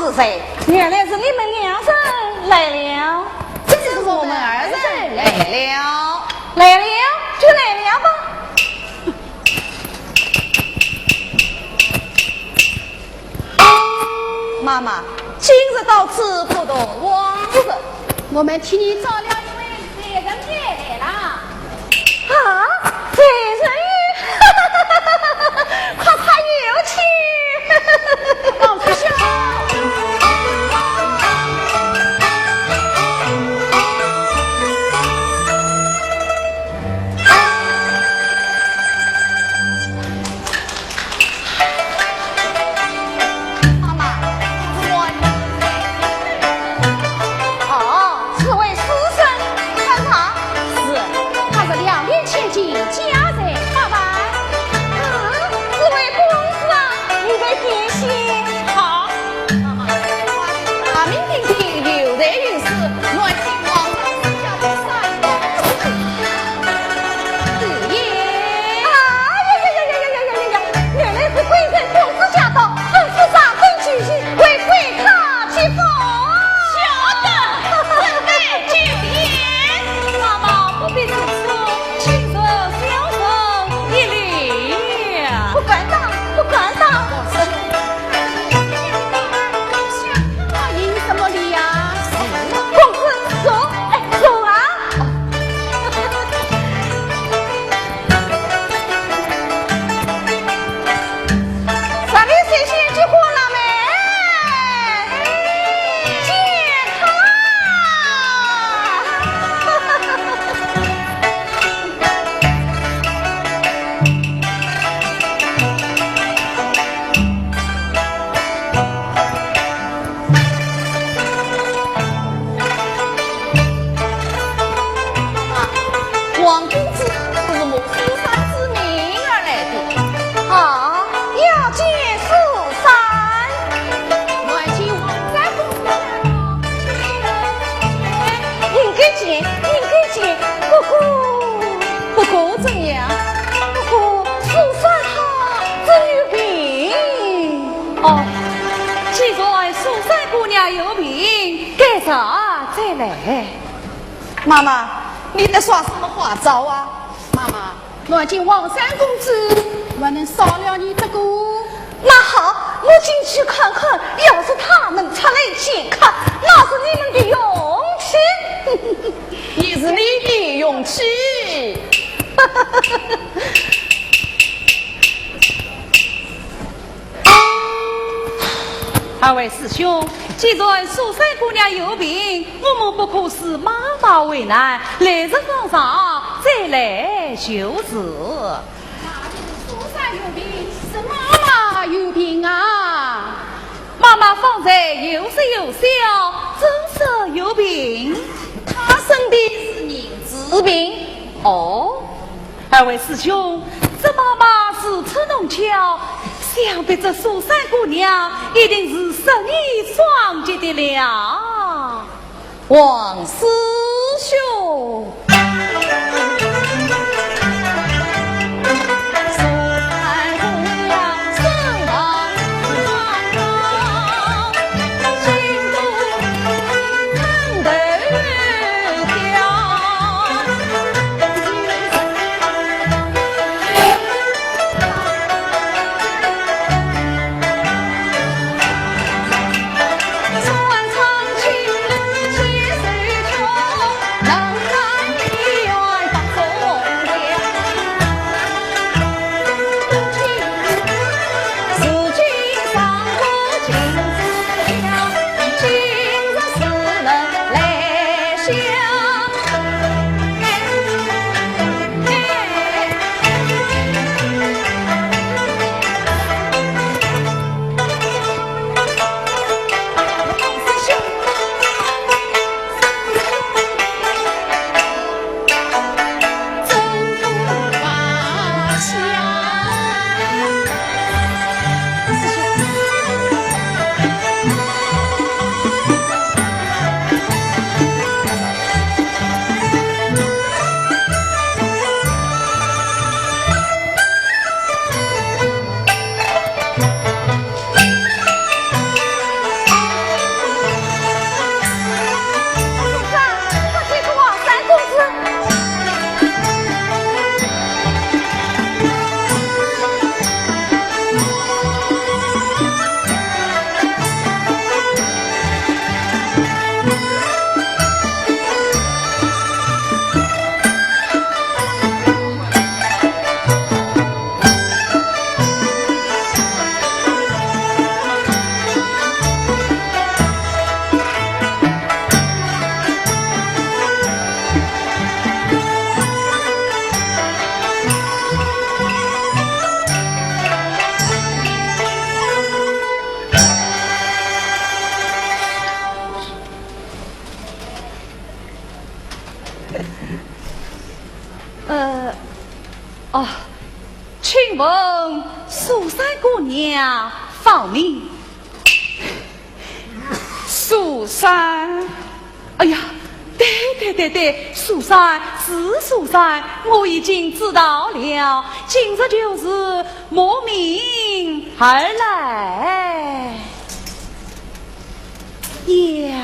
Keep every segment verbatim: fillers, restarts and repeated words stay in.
是谁？原来是你们两人来了。正是我们二人来了。来了就来了吧。妈妈，今日到此不同往日。我们替你找了一位媒人来了。 啊，美人鱼，快快有请。王师兄。妈妈，我……哦，是位书生，看他。是，他是两年前进家在八班。啊，是位公子啊，你的点心。好。妈妈，大名鼎鼎，有才有势，乱心王上下的三王子。 哎呀呀呀呀呀呀呀呀呀！原来是贵人公子驾到，吩咐上等酒席，为贵客接风。晓得，准备酒宴。妈妈不必多说，请受小生一礼。不敢当，不敢当。 那行什么礼呀？公子坐，哎，坐啊。咱们谁先结婚了没？健康。 王公子是慕苏三之命而来的。啊，要见苏三。来见王三公子。应该见，应该见，不过，不过怎样？不过苏三他正有病。哦，既然苏三姑娘有病， 该着再来。妈妈，你在耍什么花招啊？妈妈，我见王三公子，我能少了你这个。那好，我进去看看，要是他能出来见客，那是你们的运气。也是你的运气。 二位师兄，既然苏三姑娘有病，我们不可使妈妈为难，来日方长再来就是。那就是苏三有病，是妈妈有病啊。妈妈方才有说有笑，怎说有病？她生的是痫子病。哦， 二位师兄，这妈妈如此弄巧，想必这苏三姑娘一定是失意双绝的了。王师兄。哦，请问苏三姑娘芳名？苏三？哎呀，对对对对，苏三是苏三，我已经知道了，今日就是慕名而来呀。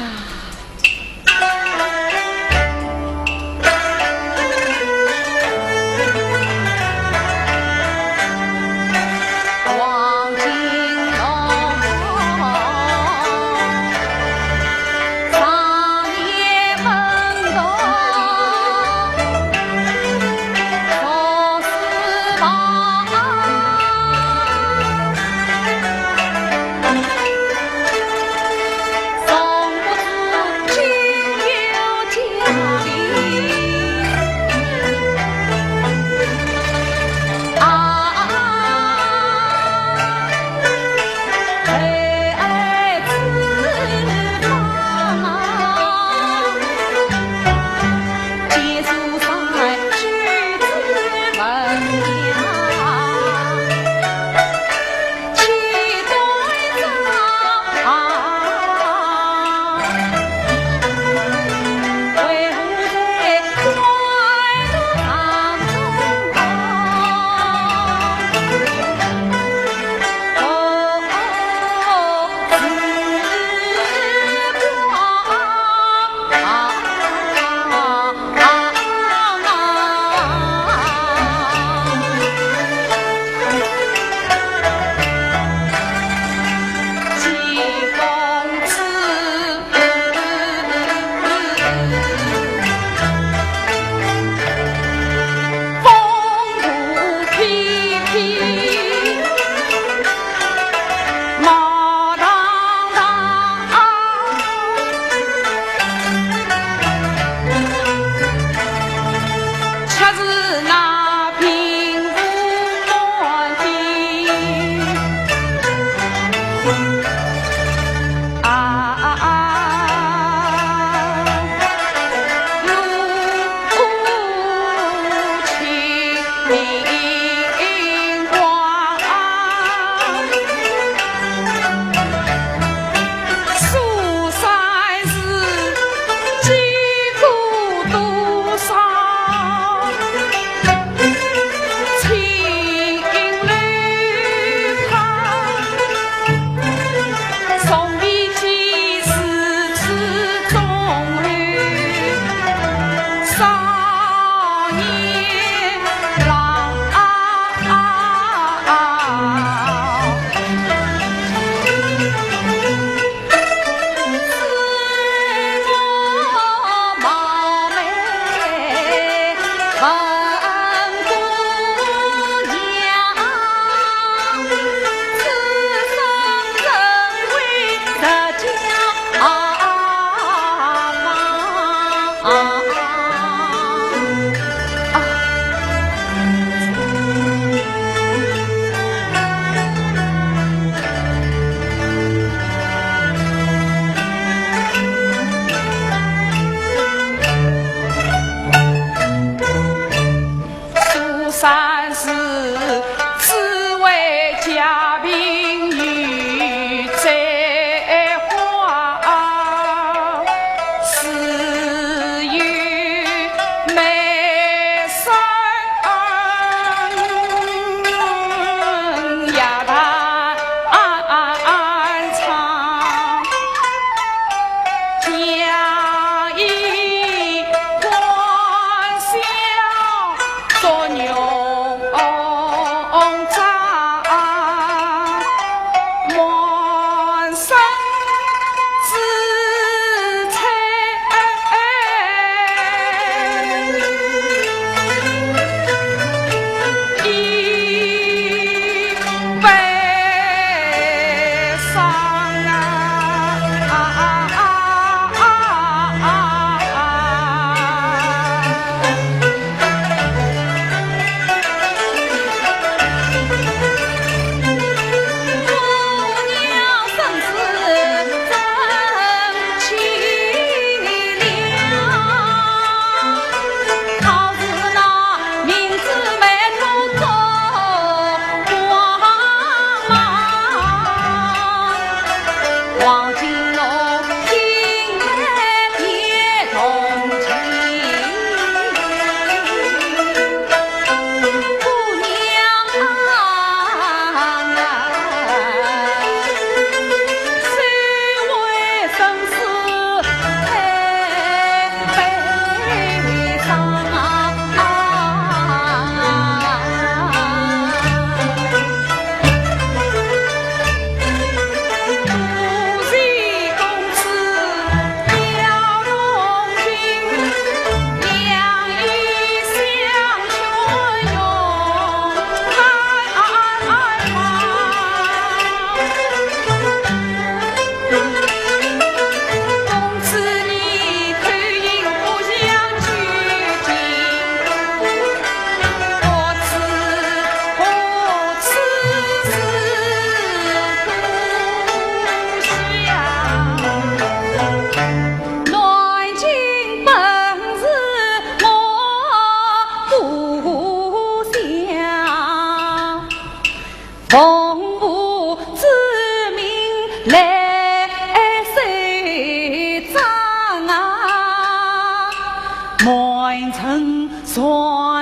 曾传说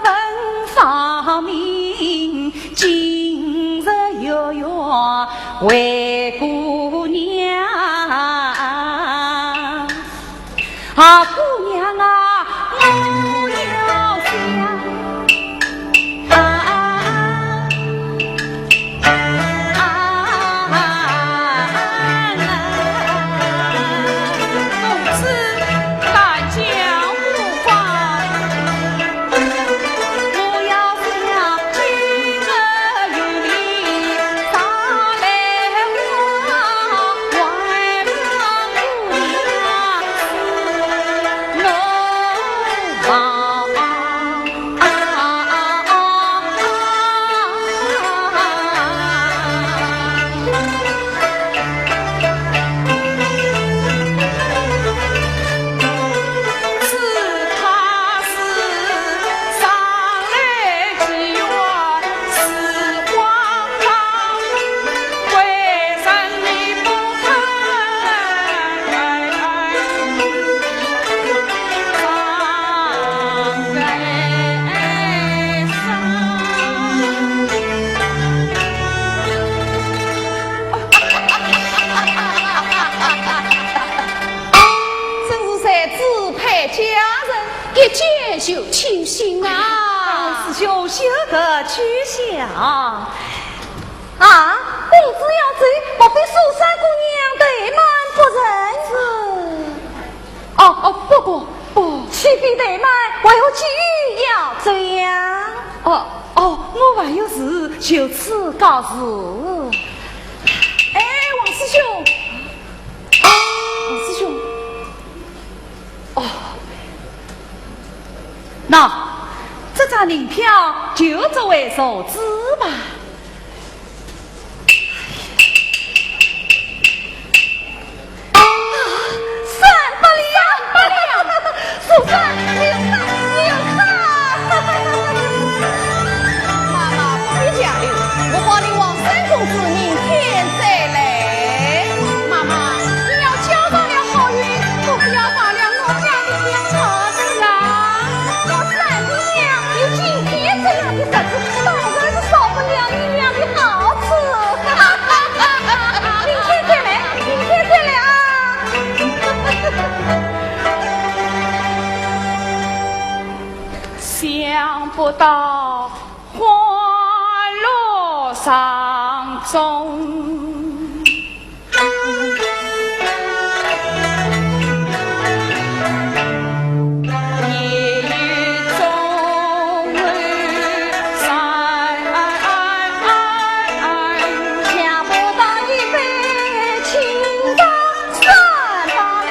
文发明，今日月圆为姑娘。啊，姑娘啊，我要想。啊，啊，公子大驾不光。 我要想今日与你上来往，还望姑娘是我望。 真是才子配佳人，一见就倾心啊！师兄休得取笑。啊，公子要走，莫非苏三姑娘怠慢不成？是。哦，哦，不过，不。岂非怠慢，为何急于要走呀？哦，哦，我还有事，就此告辞。哎，王师兄， 王师兄。哦，那这张银票就作为数子吧。啊，三百两，三百两。 苏三，你看，你看。妈妈，不必讲了，我保你王三公子明天再来。妈妈，你要交上了好运，可不要忘了我家的好事啊。我三姑娘有今天这样的日子，当然是少不了你娘的好处。明天再来，明天再来啊。 想不到花落场中，也有种人在。想不到一杯清茶 算罢了。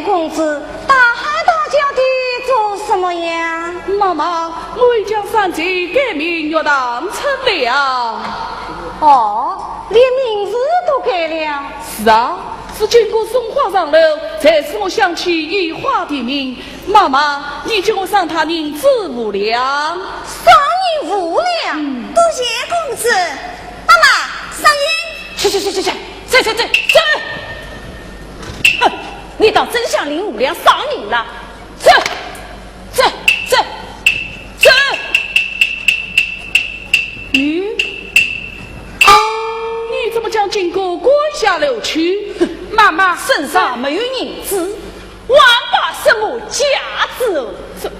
公子，大喊大叫的做什么呀？妈妈，我已将三姐改名玉堂春了。哦，连名字都改了？是啊，自经过送花上楼，才使我想起以花的名。妈妈，你替我赏她银子五两。赏银五两？嗯。多谢公子。妈妈，赏银。去去去去去，走走走走。 哼，你倒真像林五两赏银了。走，走，走，走。咦，你怎么将金姑赶下楼去？哼，妈妈身上没有银子，还摆什么架子哦？这，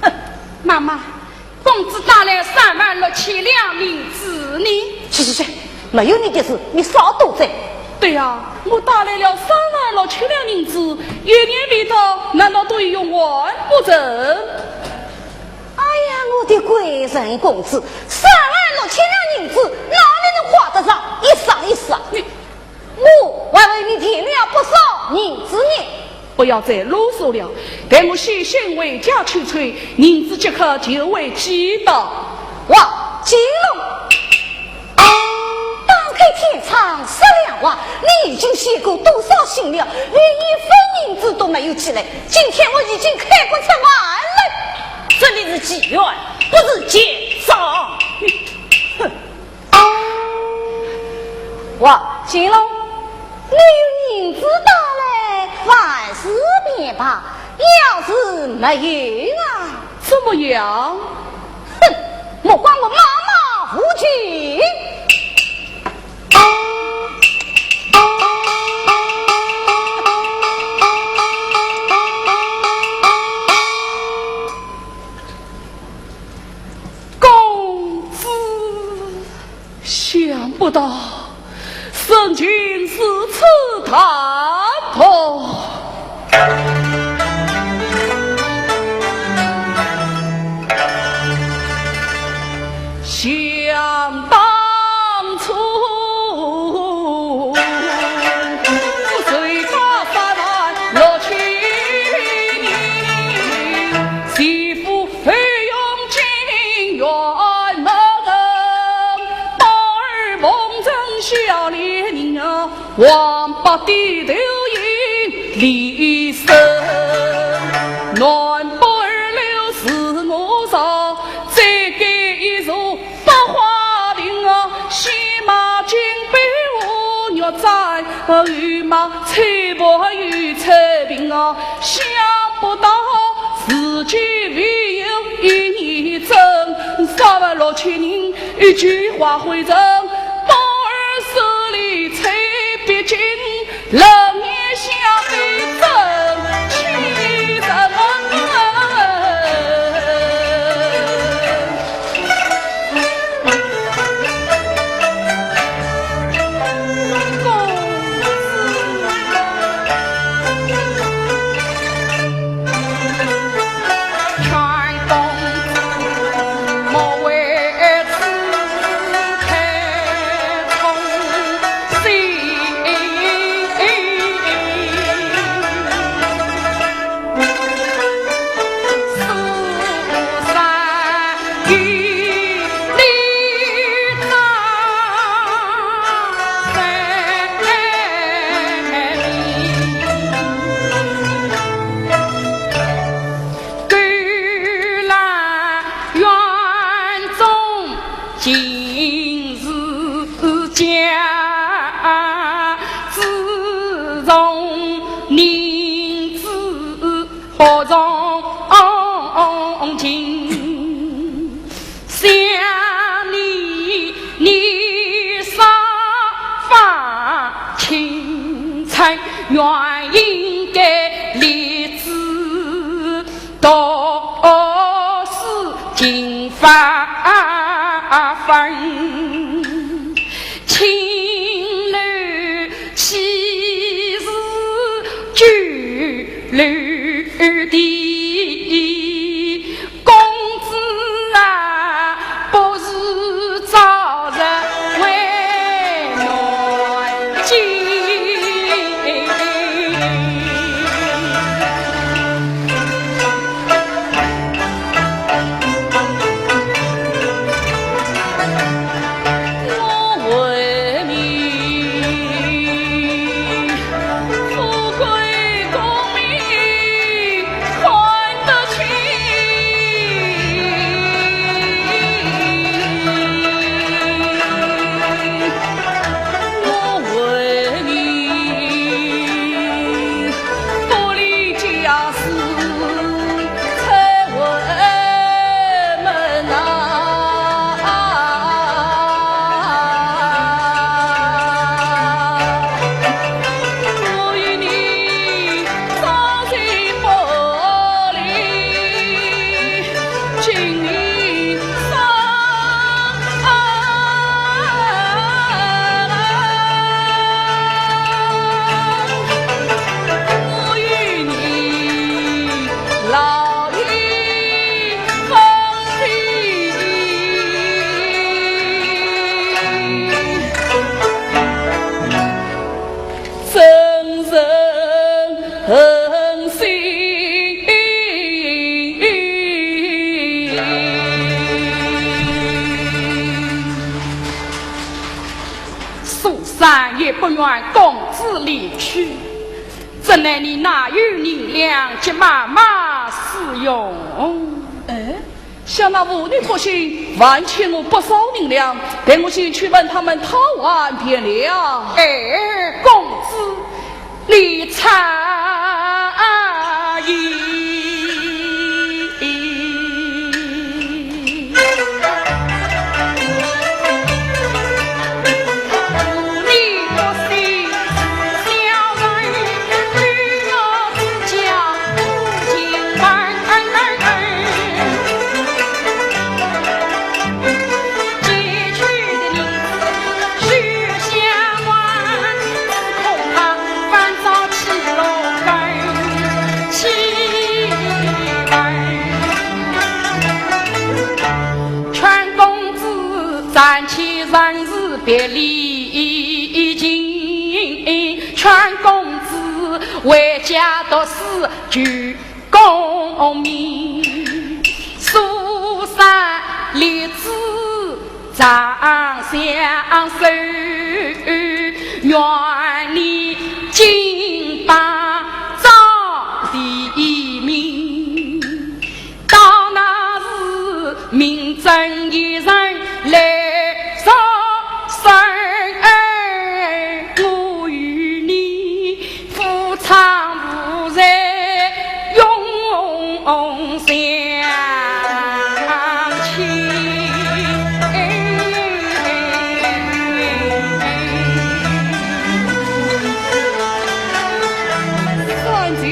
哼，妈妈， 公子带来三万六千两银子呢？去去去，没有你的事，你少多嘴。对呀，我带来了三万六千两银子，一年未到，难道都已用完不成？哎呀，我的贵人公子，三万六千两银子，哪里能花得上？一赏一赏。你 我还为你添了不少银子呢。不要再啰嗦了，待我先行回家去催，银子即刻就会寄到。哇，金龙，打开天窗说亮话，你已经写过多少信了，连一分银子都没有寄来，今天我已经开不出饭来。这里是妓院，不是奸商。哼！ 哇，金龙，你有银子带来，万事便罢，要是没有啊？怎么样？哼，莫怪我妈妈无情。 公子，想不到人情如此淡薄。想当初， 百花亭啊，先买金杯和玉簪，后买翠盘与彩屏啊。想不到自己未有一年整，三万六千银一句话汇成，宝儿手里采苹金。 冷眼相对怎去人啊？公子，劝公子莫为此开冲 心。自从银子不从情，想你年少发青春，原应该立志 读书勤发奋，青楼岂是酒楼地？公子啊，不如早日回南京。但也不愿公子离去，怎奈你哪有银两给妈妈使用？哎，想那妇女不信，还欠我不少银两，待我先去问他们讨还便了。哎，公子，你猜疑。 劝公子暂且暂时别离情，劝公子回家读书求功名。苏三立志 长相守，愿你金榜照第一名。到那时，名正言顺来作声，我与你 夫唱妇随永相亲。三姐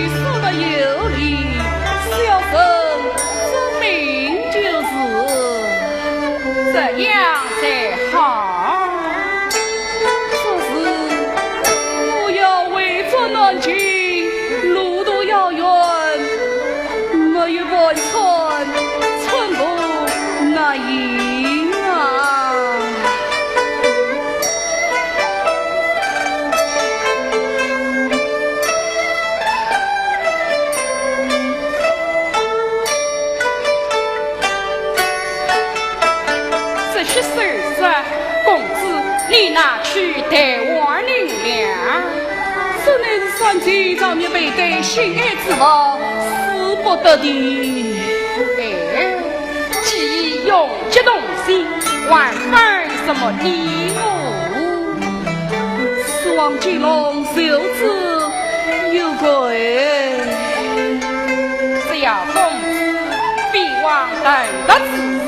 说得有理，小生遵命就是。这样才好。 此事我要回转南京，路途遥远，没有盘缠，寸步难行啊。 这些首饰，公子，你拿去代还银两。这乃是三姐长年佩戴心爱之物，使不得的。哎，既已永结同心，还分什么你我？ 双截龙袖子有罪。只要公子非忘当日之事，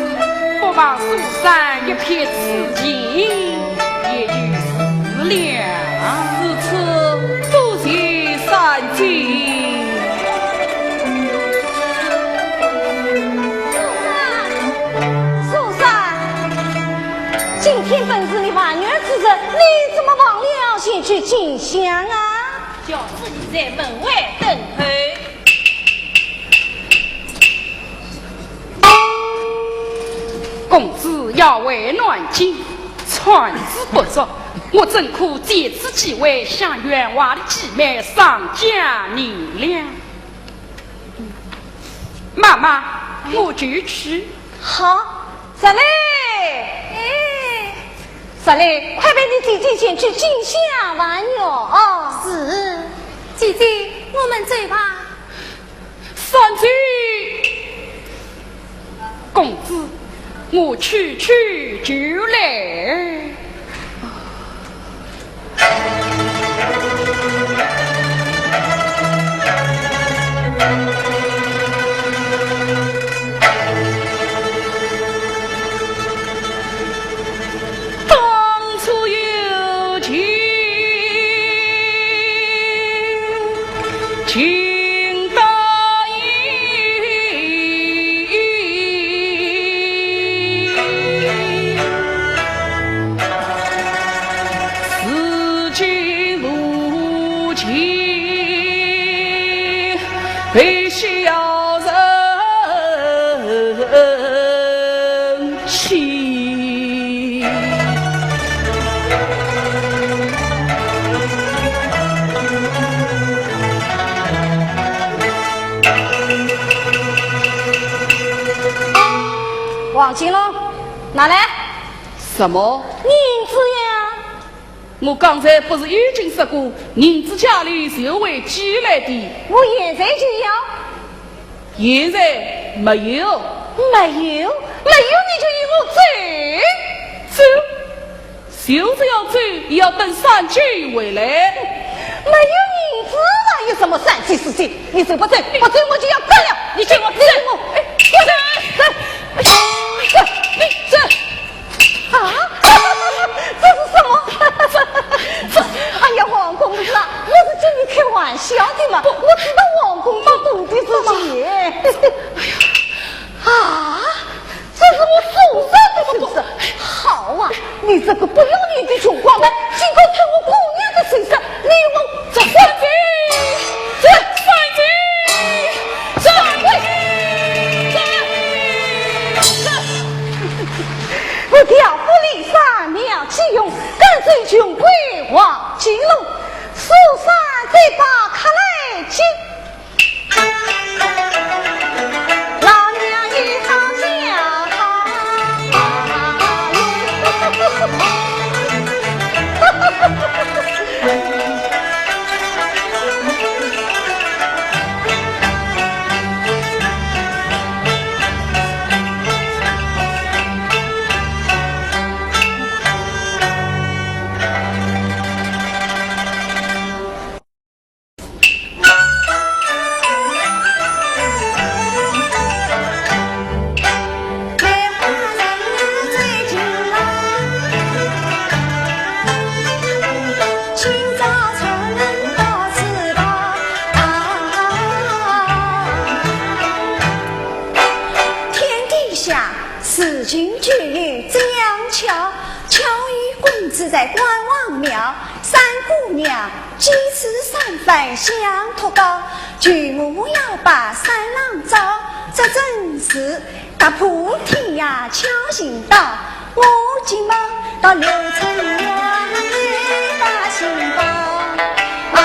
不妨苏三一瞥此情，也就是了。如此多谢三姐。苏三，苏三， 今天本是你满月之日，你怎么忘了前去进香啊？教主已在门外等候。公子要回南京，参事不足，我怎可借此机会向员外的姐妹商借银两？ 妈妈，我就去。好，小丽。哎。小丽，快陪你姐姐前去进香还愿啊。是，姐姐，我们走吧。三姐，公子，我去去就来。 当初有情，情 如今无情被小人欺。 王金龙，拿来。什么？银子呀。我刚才不是已经说过，银子家里就会寄来的？我现在就要。现在没有。没有？没有你就与我走？走？就是要走，也要等三姐回来。没有银子哪有什么三姐四姐？你走不走？不走我就要干了！你给我走！你给我，哎，走，走，走，走。 啊，这是什么？这，这，哎呀，王公子啊，我是跟你开玩笑的嘛，我知道王公子懂的事情。啊，这是我送上的，是不是？好啊，你这个不要脸的穷光蛋，竟敢偷我姑娘的首饰，你我这三姐，这三姐，三姐，这，这。 我调虎离山妙计用，赶走穷鬼王金龙，苏三再把客来接。老娘与他讲。天底下事情就有这样巧，巧遇公子在关王庙，三姑娘几次三番相托告，求我要把三郎找，这真是踏破天涯巧寻到，我急忙到刘春阳的大新房。啊，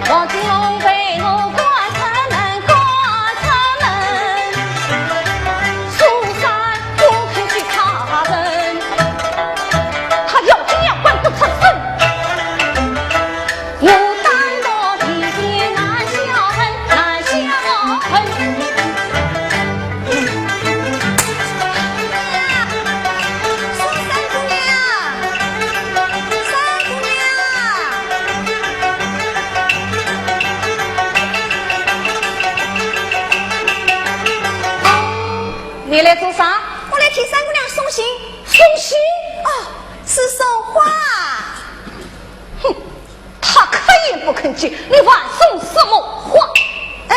王金龙被我赶出门，赶出门，苏三不肯去踏人，他要紧要关得出身。我担当的天难消恨，难消恨。 三姑娘，三姑娘。你来做啥？我来替三姑娘送信。送信？哦，是送花。哼， 他可也不肯去，你还送什么花？哎，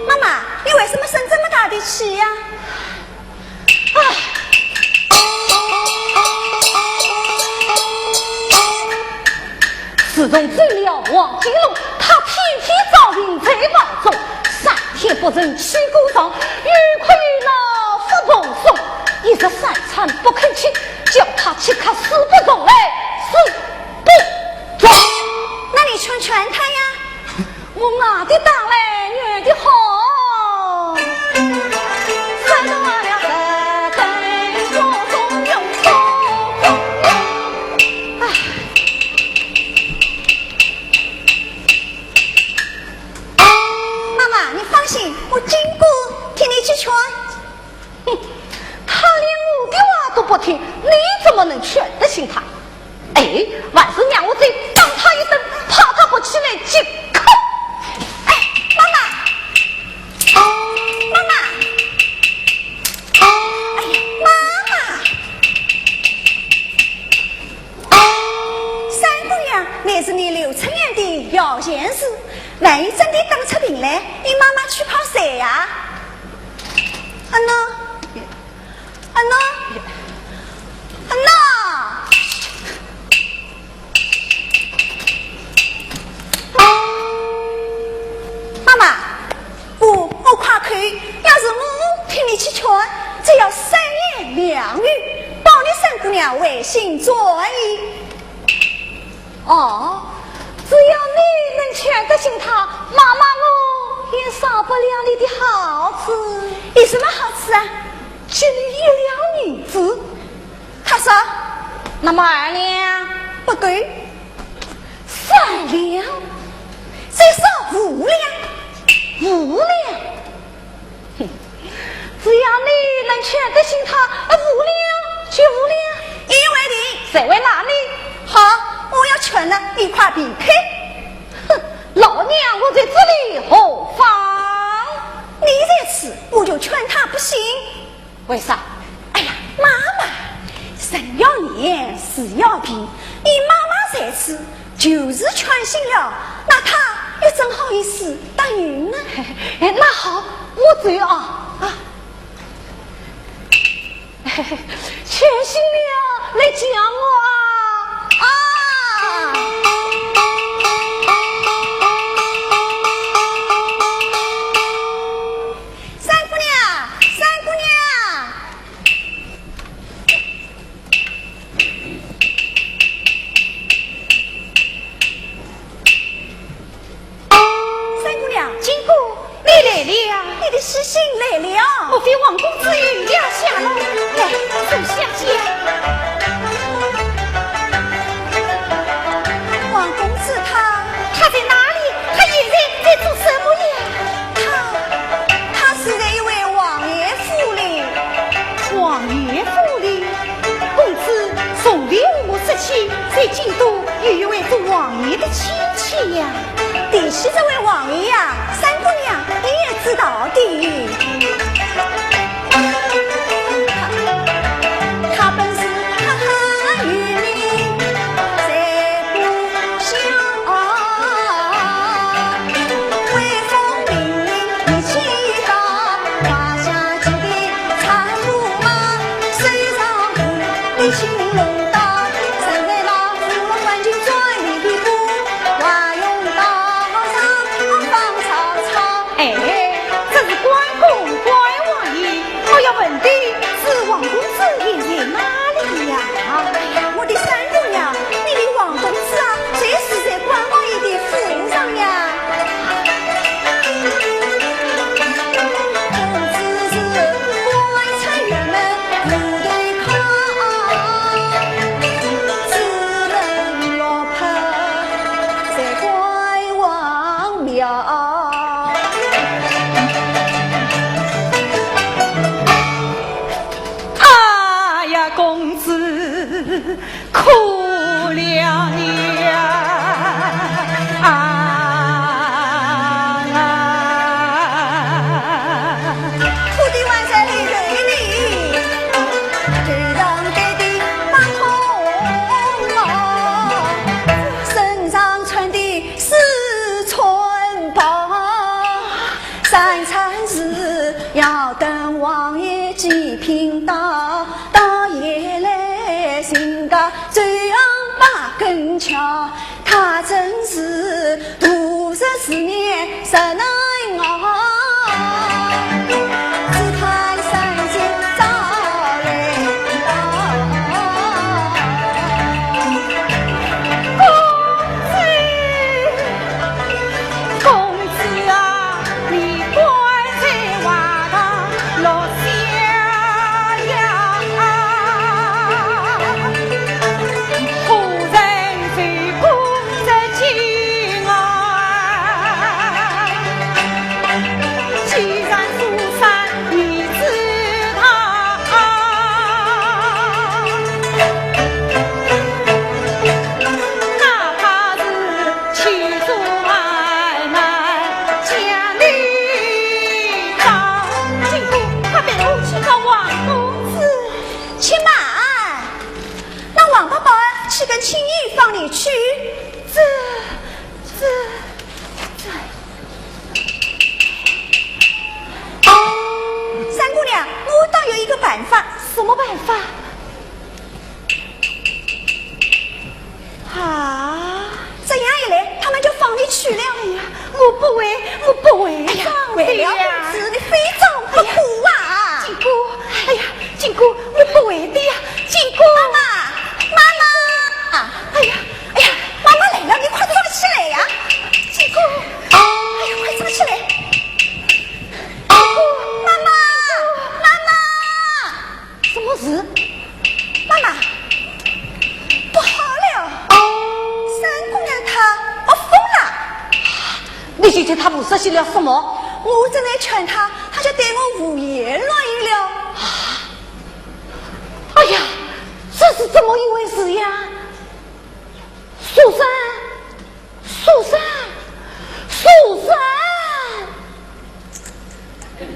妈妈，你为什么生这么大的气呀？啊！自从走了王金龙，他天天找病在房中，三 天不曾起过床，又哭又闹不蓬松，一日三餐不肯吃，叫他吃客死不从来，死不从。那你劝劝他呀。我硬的打来，软的好。妈妈，你放心，我金姑替你去劝。哼，他连我的话都不听，你怎么能劝得醒他？哎，还是让我再打他一顿，怕他不起来即可。哎，妈妈，妈妈，哎呀，妈妈。 三姑娘乃是你刘春阳的摇钱树，万一真的打出病来，你妈妈去靠谁呀？啊喏，啊喏，啊喏！回心转意。哦，只要你能劝得醒他，妈妈我也少不了你的好处。有什么好处啊？给你一两银子。他说，那么二两？不够。三两？再少五两？五两？ 哼，只要你能劝得醒他，啊，五两就五两。一言为定。谁为难你？好，我要劝了，你快避开。哼，老娘我在这里何妨？你在此，我就劝他不醒。为啥？哎呀，妈妈，人要严，树要平，你妈妈在此， 就是劝醒了，那他又怎好意思答应呢？哎，那好，我走啊。啊。劝醒了，来叫我啊。啊。三姑娘，三姑娘。 三姑娘，金姑，你来了。你的书信来了。莫非王公子又要下楼？来，坐下讲。王公子他，他在哪里？他现在在做什么呀？他，他是在一位王爷府里。王爷府里？ 公子从未和我说起，在京都有一位做王爷的亲戚呀。提起这位王爷呀，三姑娘你也知道的。他本是赫赫有名，才不小，威风凛凛义气高，胯下 哎，这是关公关王爷，我要问的是王公子现在哪里呀？哎呀，我的三姑娘，你的王公子啊，就是在关王爷的府上呀。 哎呀，公子， 可怜呀，啊。苦的还在里头哩，头上戴的八通帽，身上穿的四川袍，三餐是要等王爷几品到，到夜来寻个 走上八根桥，他真是度日思念实难熬，只叹三更早来到。公子，公子啊， 你关在瓦房落下呀，夫人受苦在京啊，既然夫人你知道，哪怕是 欺负俺们家里长。金姑，快陪我去找王公子。且慢，让王伯伯去跟青衣房里去。这，这，这……三姑娘，我倒有一个办法。什么办法？ 啊，这样一来，他们就放你去了。哎呀，我不会，我不会。哎呀，为了公子，你非走不可啊！金姑，哎呀，金姑，我不会的呀，金姑。妈妈，妈妈，不好了！哦，三姑娘她发疯了。你究竟她胡说些了什么？我正在劝她，她就对我胡言乱语了。哎呀，这是怎么一回事呀？苏珊，苏珊，苏珊！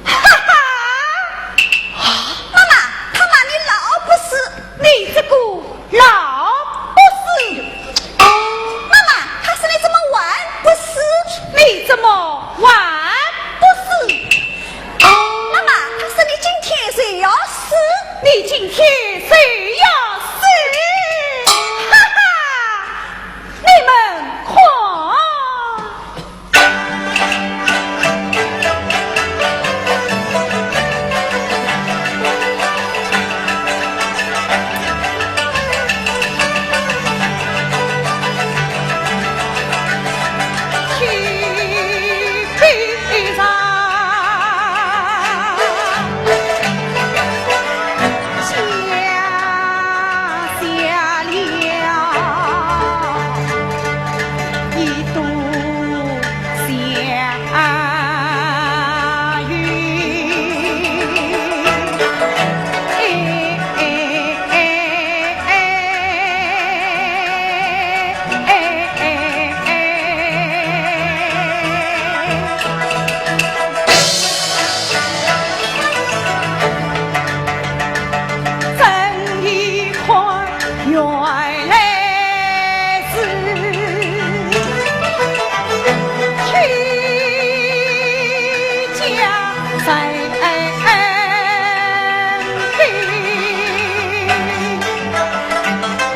哈哈！啊，妈妈，她骂你老不是。你这个老不是！妈妈，她说你怎么还不是？你怎么还不是？妈妈，她说你今天就要死！你今天就要死！哈哈！你们看！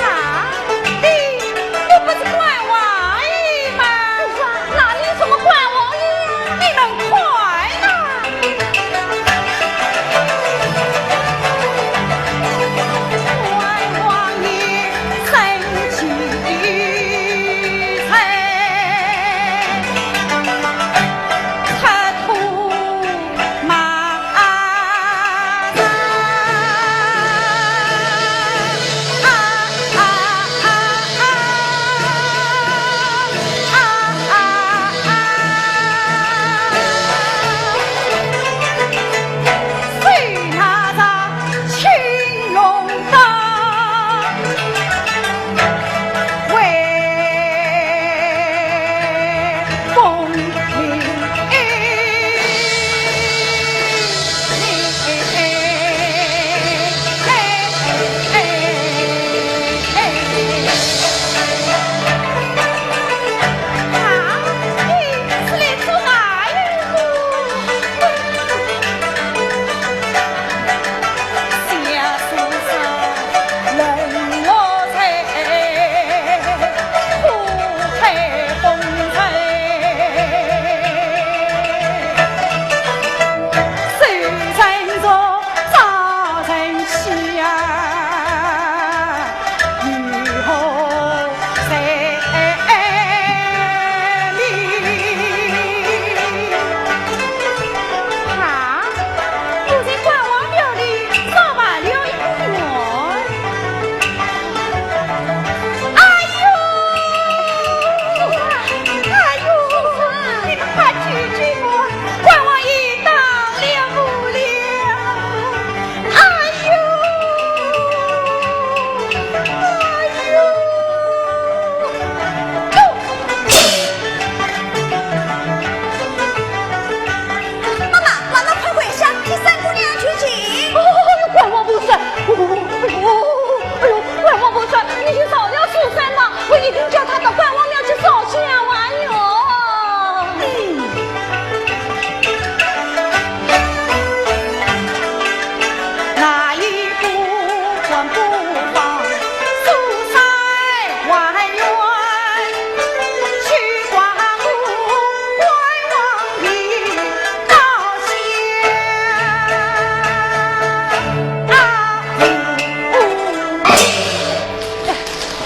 啊，你，你不是关王爷吗？哪里有什么关王爷？你们看呐！关王爷生气在 啊，我在关王庙里少拜了一个月。哎呦！哎呦！你们快救救我！关王爷当了我了！哎呦！哎呦！ 妈妈，马上快回乡，替三姑娘求情。哦，关王不是，哦，哎呦，哎呦，关王不是，你去找了苏三吗？我一定叫他到关王庙去烧香啊，哟。嗯。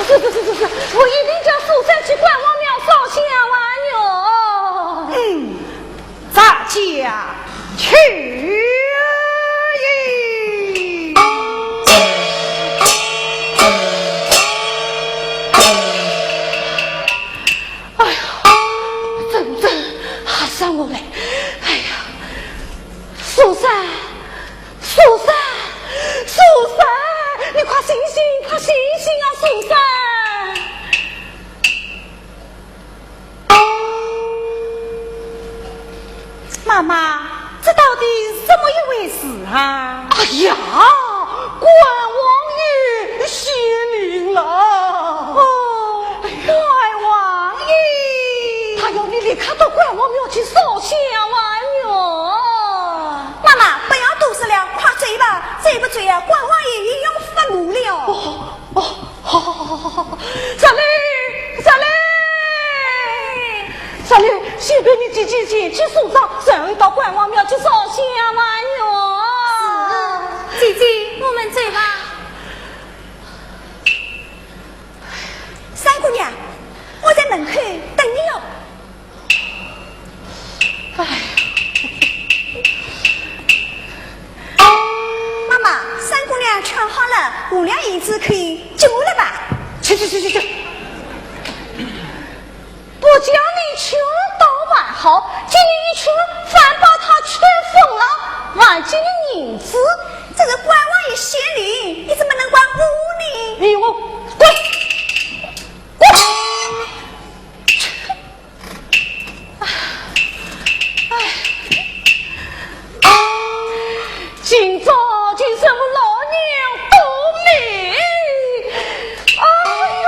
是，是，是，是，是，我一定叫苏三再不走呀，关王爷也要发怒了。哦，哦，好，好，好，好，好，好。zabli，zabli，zabli，先陪你姐姐前去送丧，然后到关王庙去烧香嘛哟。是，姐姐，我们走吧。三姑娘，我在门口等你哟。 哎，妈妈，三姑娘劝好了，五两银子可以给我了吧？去去去去去！不叫你劝倒还好，叫你一劝，反把他劝疯了，还给你银子。这是关王爷显灵，你怎么能怪我呢？你给我滚！滚！ 哎，哎，今朝就是我老娘多美。哎呦！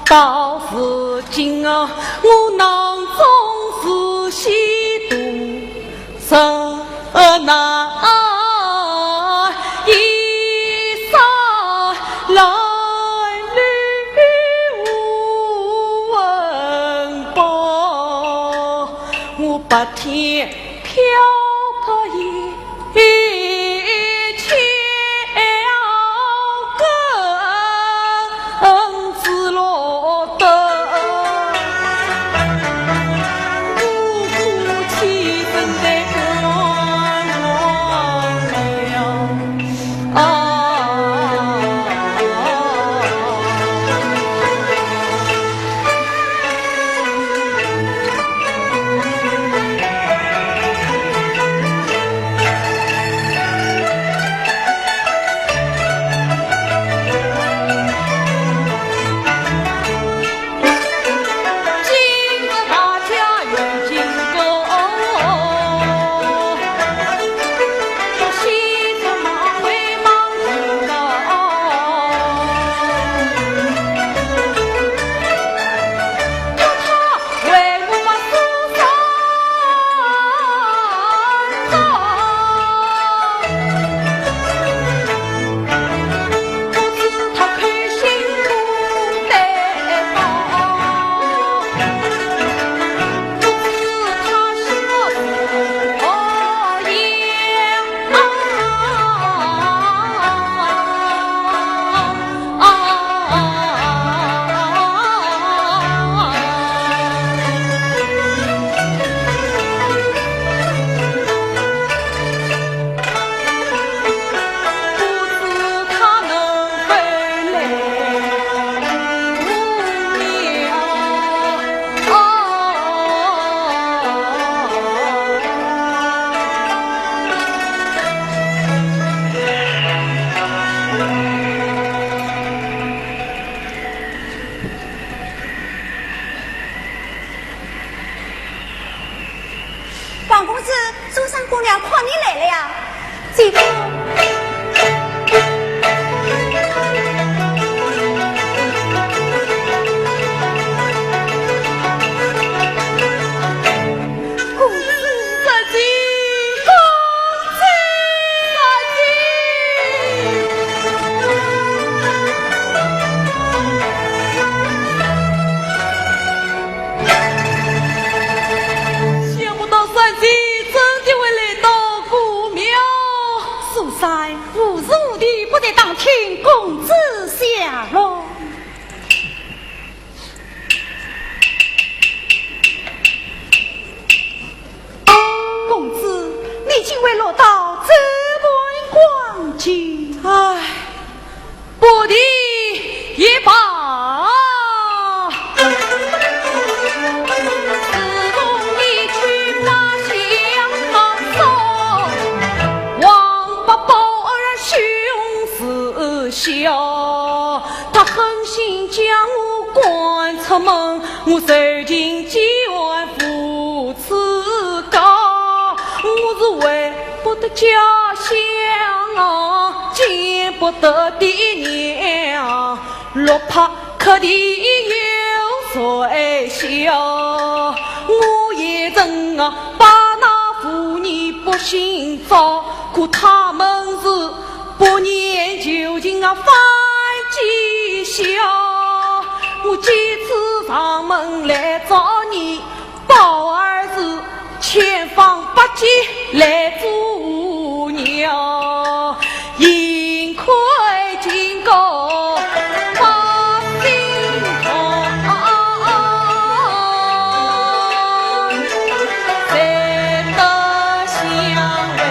到如今啊，我囊中是许多 人难一生来日无温饱，我白天漂泊也千个 恩子落得，我夫妻正在观望。姐夫。公子。三姐。公子。三姐。想不到三姐真的会来到古庙。苏三无时无地不在打听公子下落。 公子，你竟会落到这般光景。唉，不提也罢。自从你去把香囊送，王八宝儿寻死笑。 他狠心将我赶出门，我受尽几万副刺告。我是回不得家乡啊，见不得爹娘，落魄可怜有谁笑？我也曾啊，把那妇女不幸遭，可他们是 不念旧情啊，反讥笑。我几次上门来找你，宝儿是千方百计来阻挠。幸亏经过百姓痛，才得相会。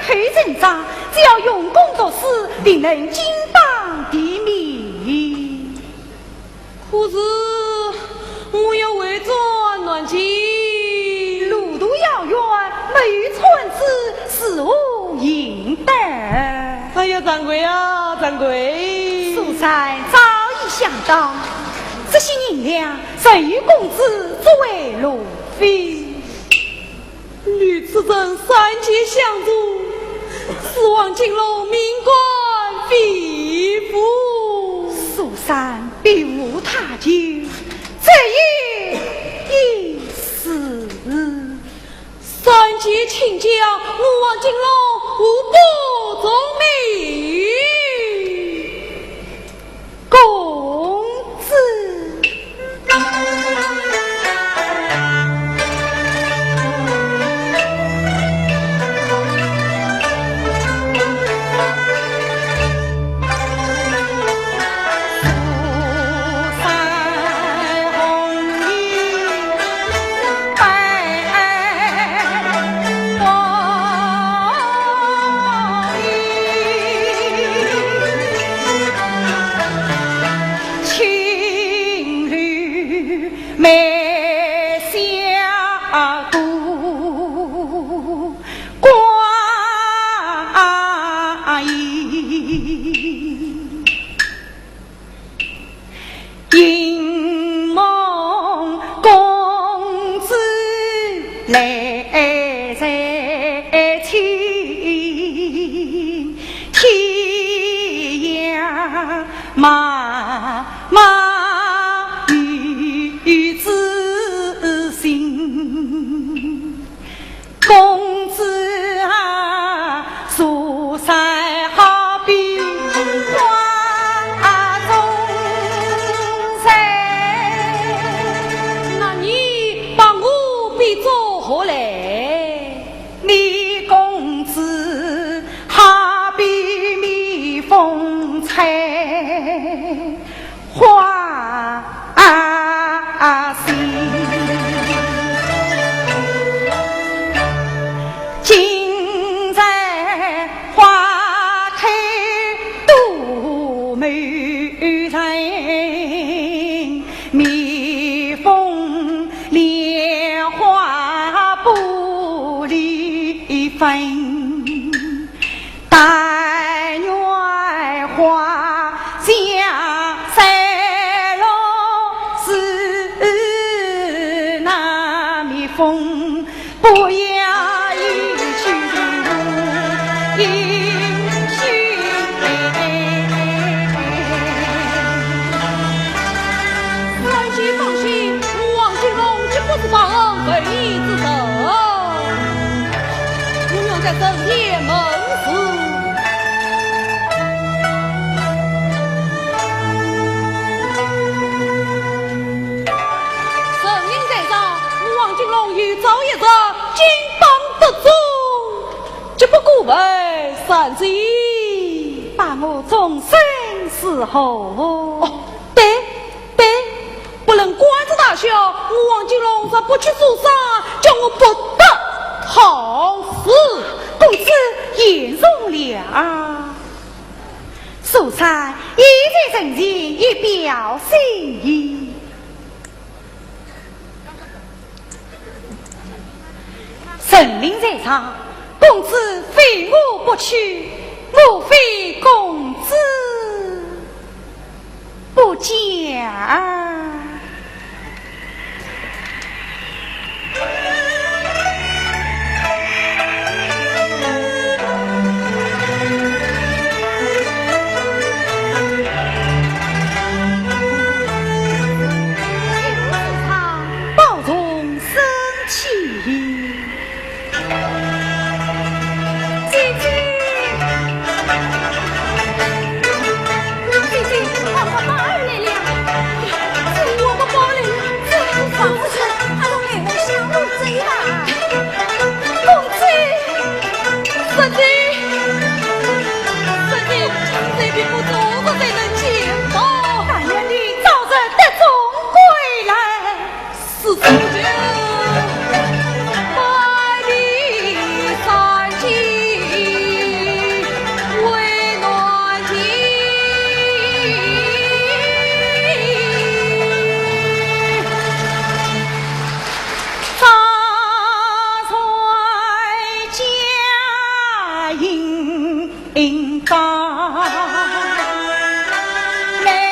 口成章，只要用功读书，定能金榜题名。可是我要回转南京。路途遥远，没有船只，如何行得？哎呀，掌柜啊，掌柜！苏三早已想到，这些银两，任由公子作为路费。 与此人三钱相助，是王金龙命官吩咐。苏三别无他求，只有一事。三钱请教，我王金龙无不从命。 公子。那你把我比作何来？ 三姐放心，我王金龙绝不是忘恩负义之人。我愿在人前问事。人命在上，我王金龙有朝一日金榜题中。 绝不辜负三姐。把我终身伺候。哦，对，对，不论官职大小，我王金龙若不去做啥，叫我不得好死。公子言重了。苏三，现在人前一表心意。 人命在上，公子非我不娶，莫非公子不嫁？ 姐姐，姐姐，快快把儿来了。应当来。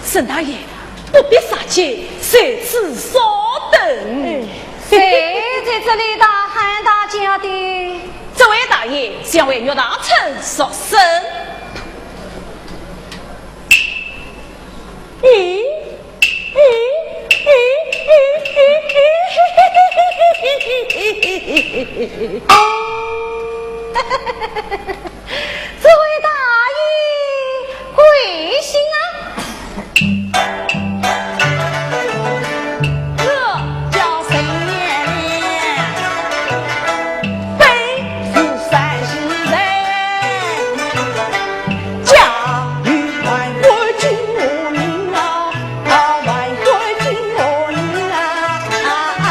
沈大爷，不必杀进，在此稍等。谁在这里大喊大叫的？这位大爷想为岳大春赎身。咦？咦？咦？咦？咦？咦？咦？咦？咦？咦？咦？ 这位大爷贵姓啊？我叫沈连良，本是山西人，家有万贯金华银啊，啊，万贯金华银啊，啊，啊。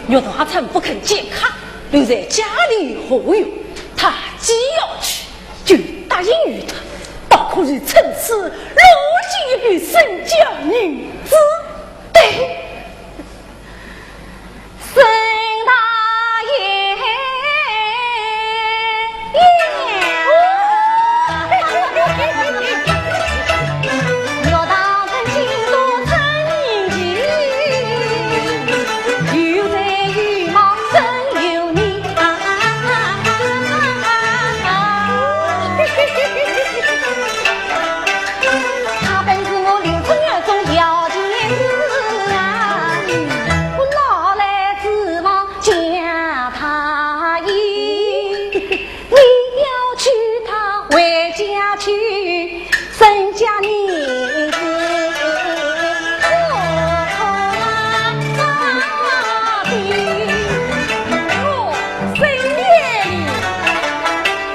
岳大春不肯见客，留在家里何用？他既要去，就答应于他，倒可以趁此弄进一笔身家银子。对，沈大爷。 他本是我临春院中要紧的事啊，我哪来指望 嫁他意，你要娶她回家去，身家银子我花的。我沈连良，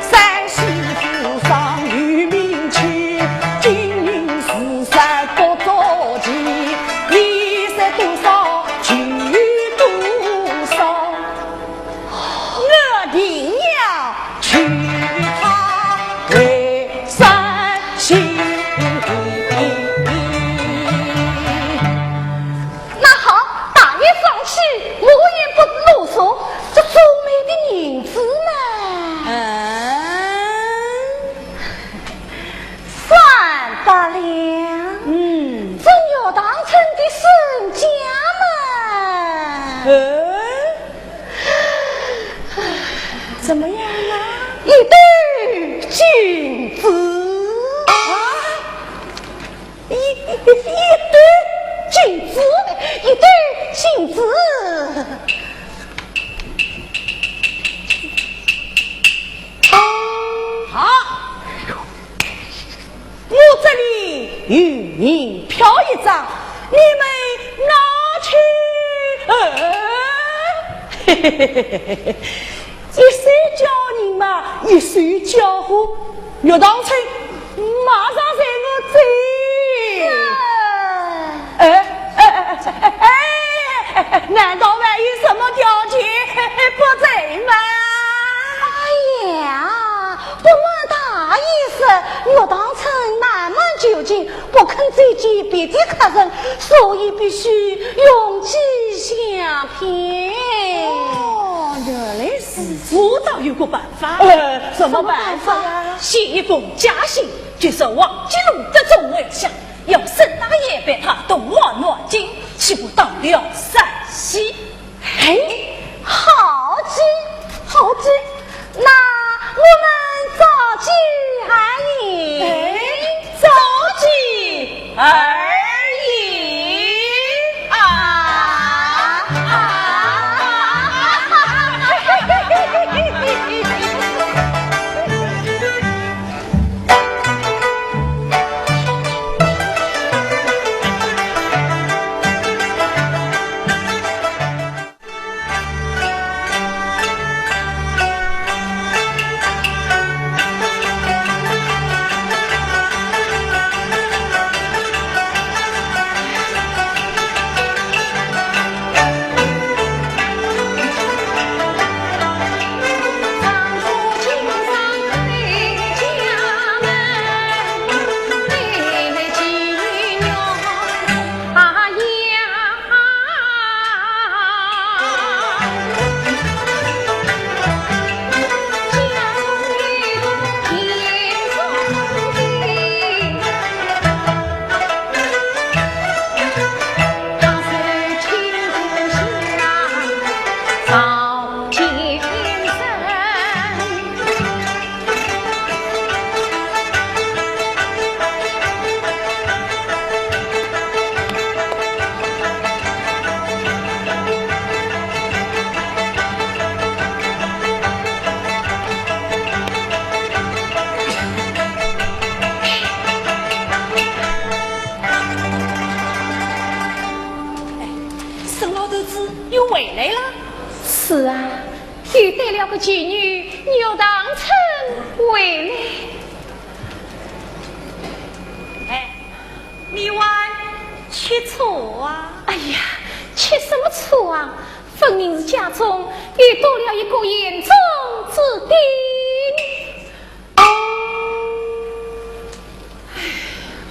山西府上有名气，金银珠宝不足奇，你说多少 就有多少，我定要娶她回山西。那好，大爷放心，我也不啰嗦，这做媒的银子嘛。嗯。 三百两。嗯。这岳大春的身家嘛。嗯。怎么样啊？一斗金子。啊？一，一斗金子，一斗金子。好。 我这里有银票一张，你们拿去。呃，一手交银嘛，一手交货，岳大春马上随我走。不肯接见别的客人，所以必须用计相骗。哦，原来如此。我倒有个办法。呃，什么办法呀？写一封假信，就说王金龙得中偶像，要沈大爷陪他同往南京，岂不到了山西？ 哎，好计，好计，那我们早计而言。哎，早计而言啊，啊。沈老头子又回来了。是啊，又带了个妓女玉堂春回来。哎，你还吃醋啊？哎呀，吃什么醋啊？分明是家中又多了一个眼中之钉。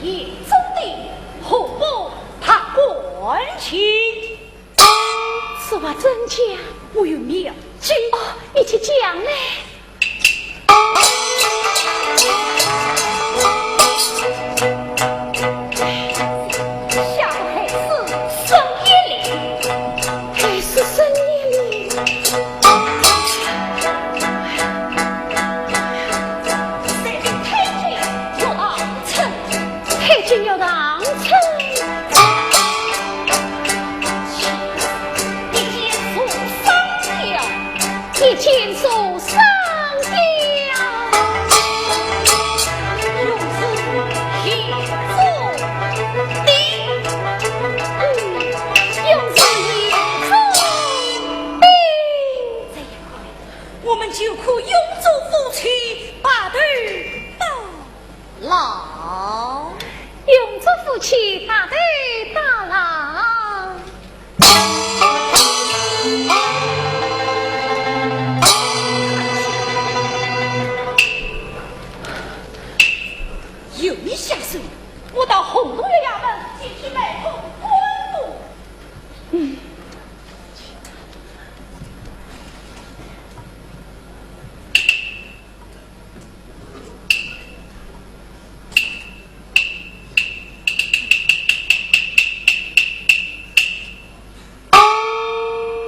眼中钉，何不拍干净？此话怎讲？我有妙计。哦，你且讲来。下联是生一粒，还是生一粒？ 太君要当真。一箭受伤了。一箭受伤了。用字一中的，嗯，用字一中的。 我们就可永做夫妻白头到老。永做夫妻白头到老。有你下手，我到洪洞县衙门前去拜托官府。嗯。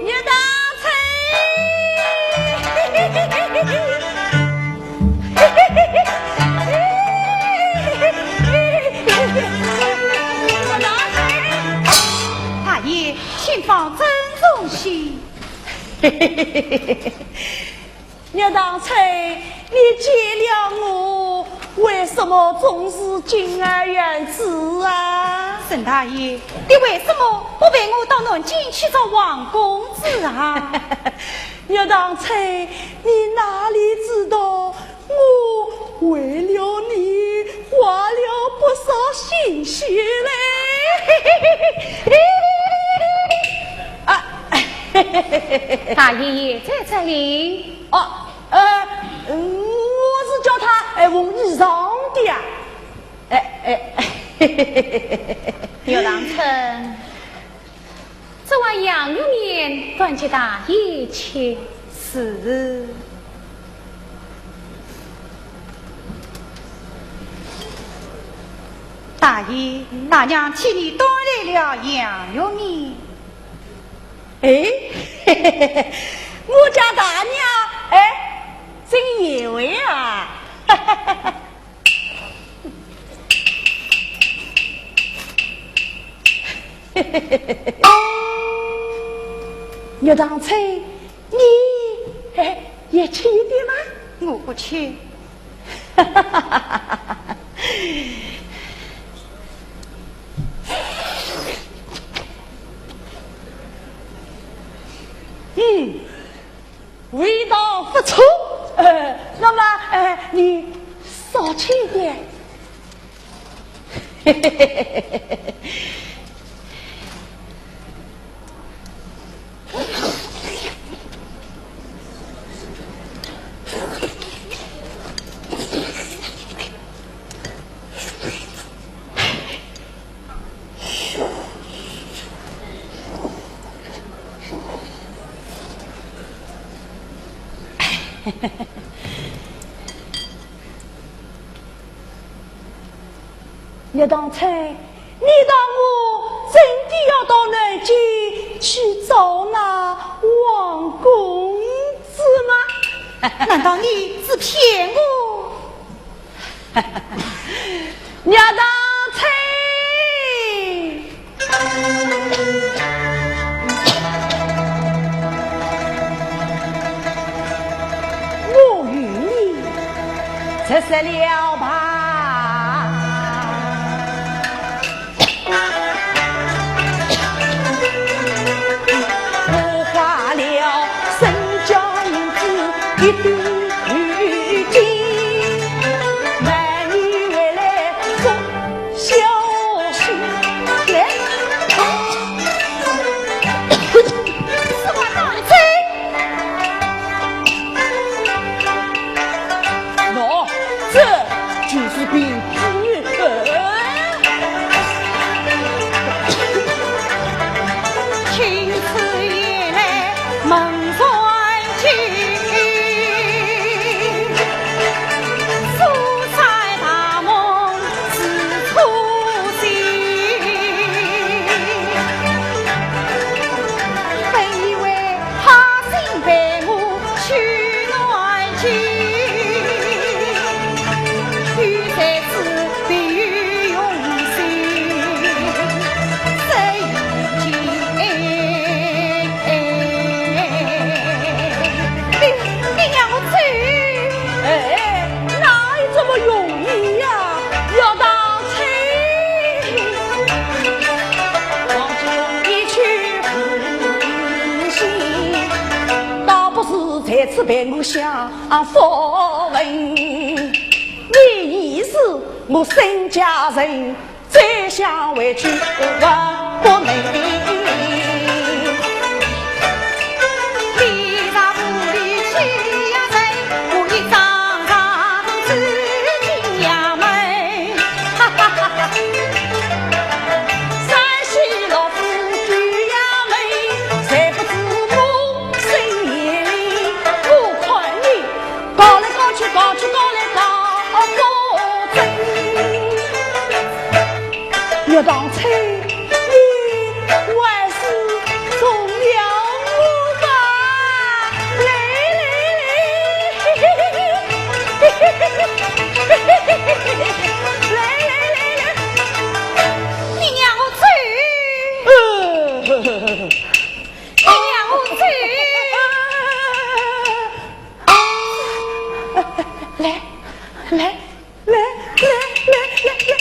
玉堂春。大爷，新房真荣幸。 玉堂春，你见了我，为什么总是敬而远之啊？沈大爷，你为什么不陪我到南京去找王公子啊？玉堂春，你哪里知道，我为了你花了不少心血嘞。啊，大爷也在这里。哦， 呃，嗯，我是叫他，哎，换衣裳的呀。哎，哎，哎，玉堂春，这碗羊肉面端给大爷吃。是。大爷，大娘替你端来了羊肉面。哎，我家大娘，哎，真贤惠啊！ 玉堂春，你，哎，也吃一点吗？我不吃。嗯，味道不错。呃，那么，呃，你少吃一点。 玉堂春，你当我真的要到南京去找那王公子吗？难道你是骗我？玉堂春！ 我与你直说了吧。我花了身家银子一对头巾，买你回来做 小心点。是我当真。喏，这就是凭据。青丝也来 门前听，苏州大梦是初醒。本以为他心陪我去南京， 有才子必有用心，这一句，哎，哎，哎，你，你让我走。哎，哪有这么容易呀？要当真。王子一去无心，倒不如在此陪我享福分。 你已是我身家人，再想回去万不能。你若不离去呀人，我一张张走进衙门。哈哈哈哈。山西老夫去衙门，谁不知我身也灵。我看你 搞来搞去，搞去搞来搞不真。玉堂春，你还是从了我吧。来来来，来来来来，你让我走。呃，你让我走。 啊，来，来，来，来，来，来，来。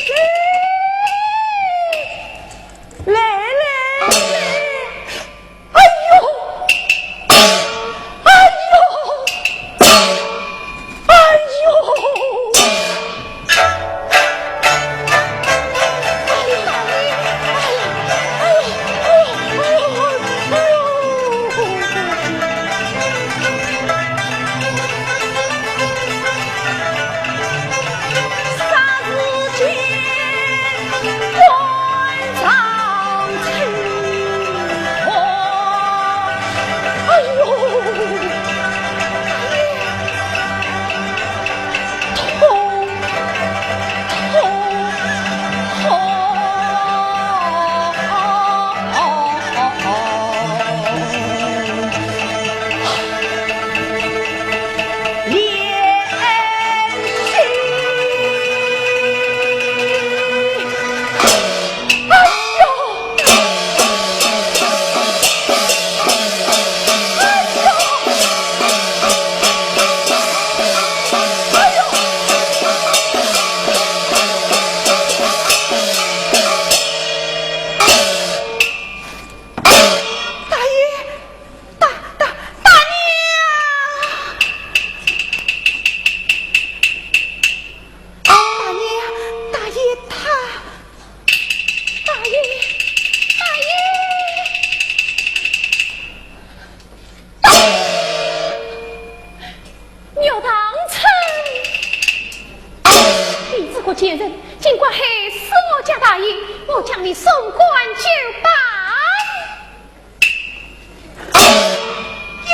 将你送官究办。冤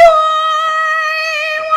枉！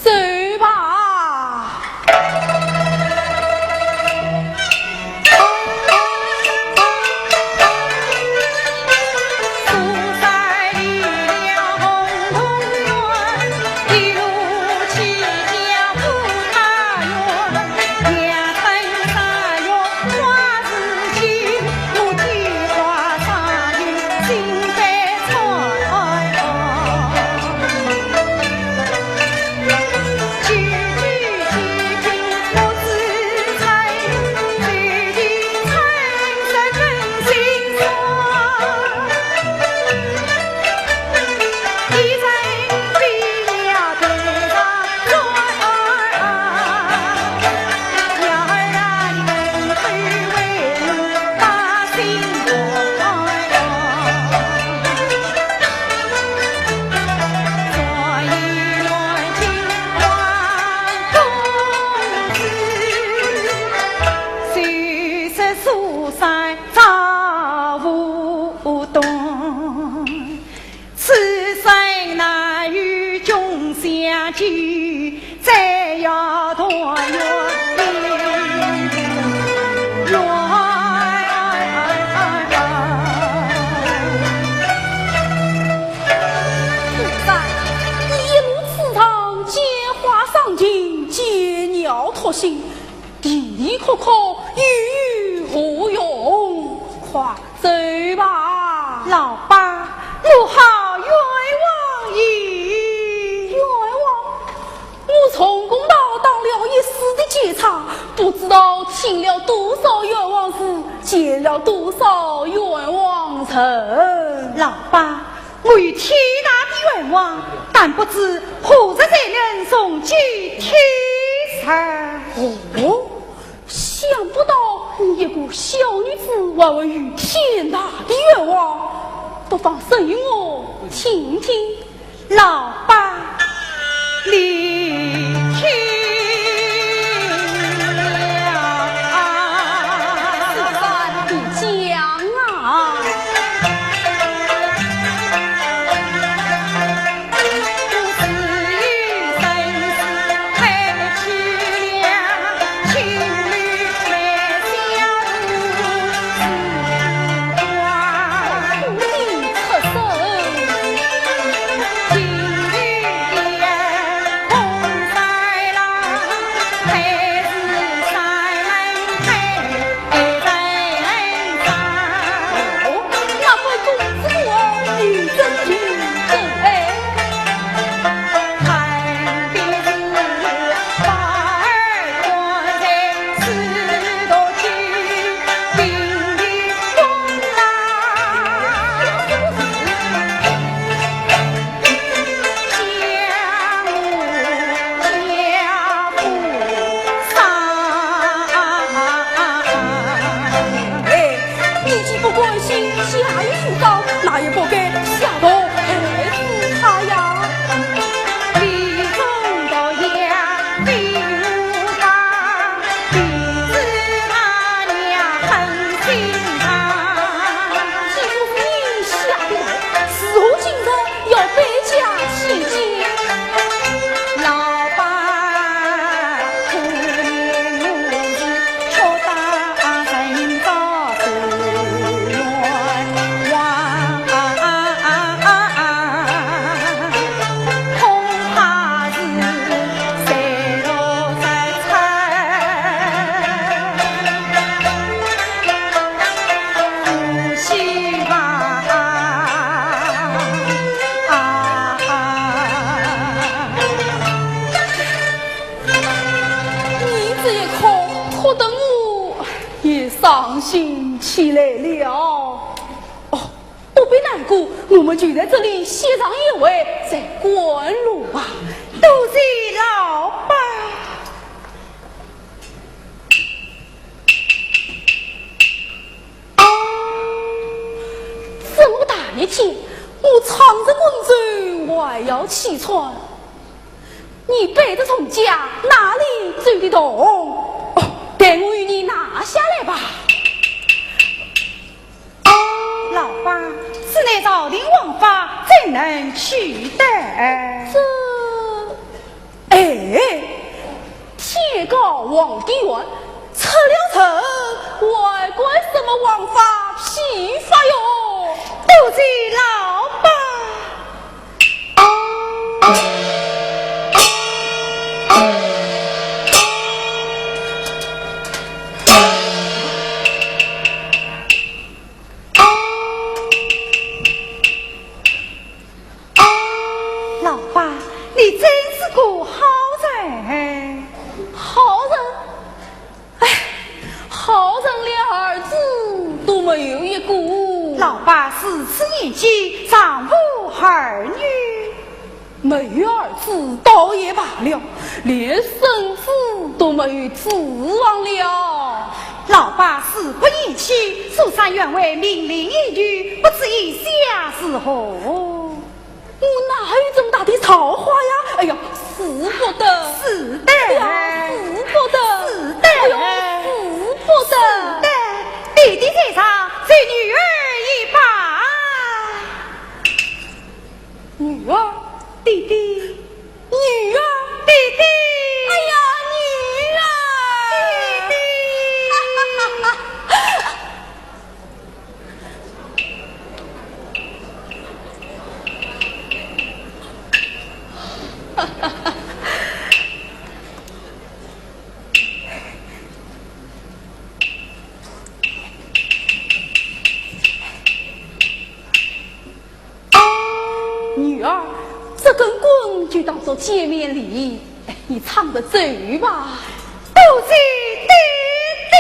走吧。此生难与君相见，再要团圆。夫人，一路痴缠，见花伤情，见鸟托心，啼啼哭哭，又有何用？快 走吧。老伯，我好冤枉你。冤枉？我从公道当了一世的奸差，不知道听了多少冤枉事，见了多少冤枉人。老伯，我有天大的冤枉，但不知何日才能重见天日。哦， 想不到你一个小女子，还会有天大的冤枉，不妨说与我听听。老伯，你听啊。是啊，你讲啊。也伤心起来了。哦，不必难过，我们就在这里歇上一会，再赶路吧。多谢老伯。这么大热天，我唱着昆曲还要气喘。 你背着重甲，哪里走得动？哦，待我与你拿下来吧。老伯，此乃朝廷王法，怎能取得？这，哎，天高皇帝远，出了城，还管什么王法批法哟？多谢老伯。 老伯，你真是个好人。好人？唉，好人连儿子都没有一个。老伯如此年纪，尚无儿女。 没有儿子倒也罢了，连孙子都没有指望了。老伯事不宜迟，书生愿为名伶一举，不知意下如何？我哪有这么大的才华呀？哎呀，使不得！使得！哎呀，使不得！使得！哎呦，使不得！使得！弟弟在上，随女儿一拜。 女儿，弟弟，女儿，弟弟，哎呀，女儿，弟弟。女儿，这根棍就当作见面礼，哎，你唱着走吧。多谢爹爹。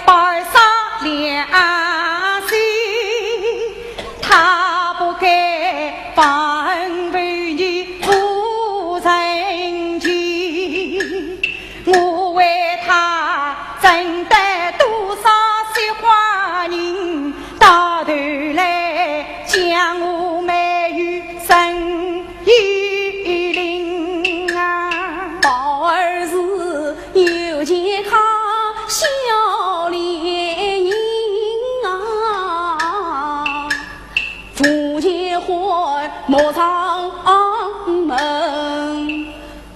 宝儿善良心，他不该放任你不成器。我为他承担多少些花银，到头来将我没有人 依领啊。宝儿是有钱家小脸人啊，无钱还莫上门。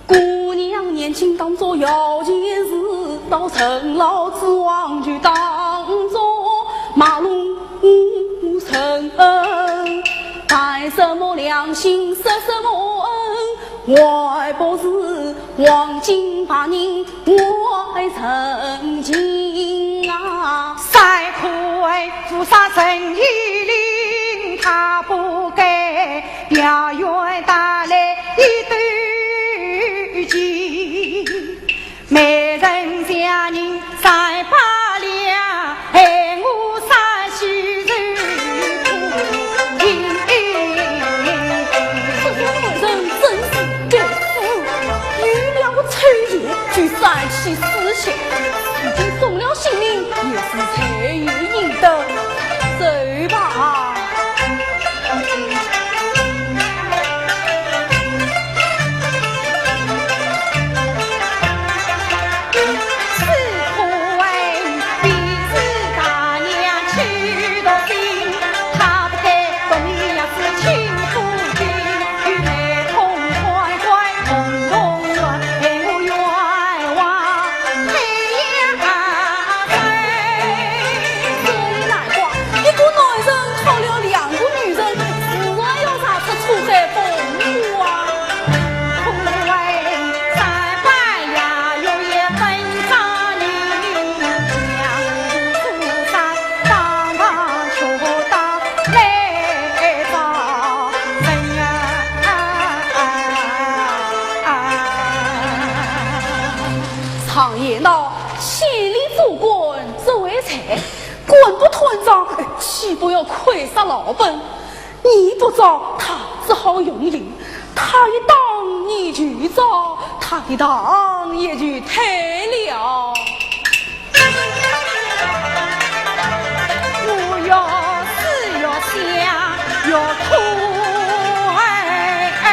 姑娘年轻当作要钱是，到人老珠黄就当作卖弄人。 谈什么良心，说什么恩，还不是黄金白银换人情啊！三块五十银一两，他不该，表院带来一斗金。 媒人家银三百两，害我三世受苦情。这个男人真是该死，有两个臭钱就三妻四妾，如今送了性命也是罪有应得。走吧。 一个男人讨了两个女人，自然要惹出错害风波啊！常言道，千里做官只为财，官不断账，岂不要亏煞老本？你不招，他只好用刑；他一当，你就招；他一当，也就退了。我要死要香要苦哎，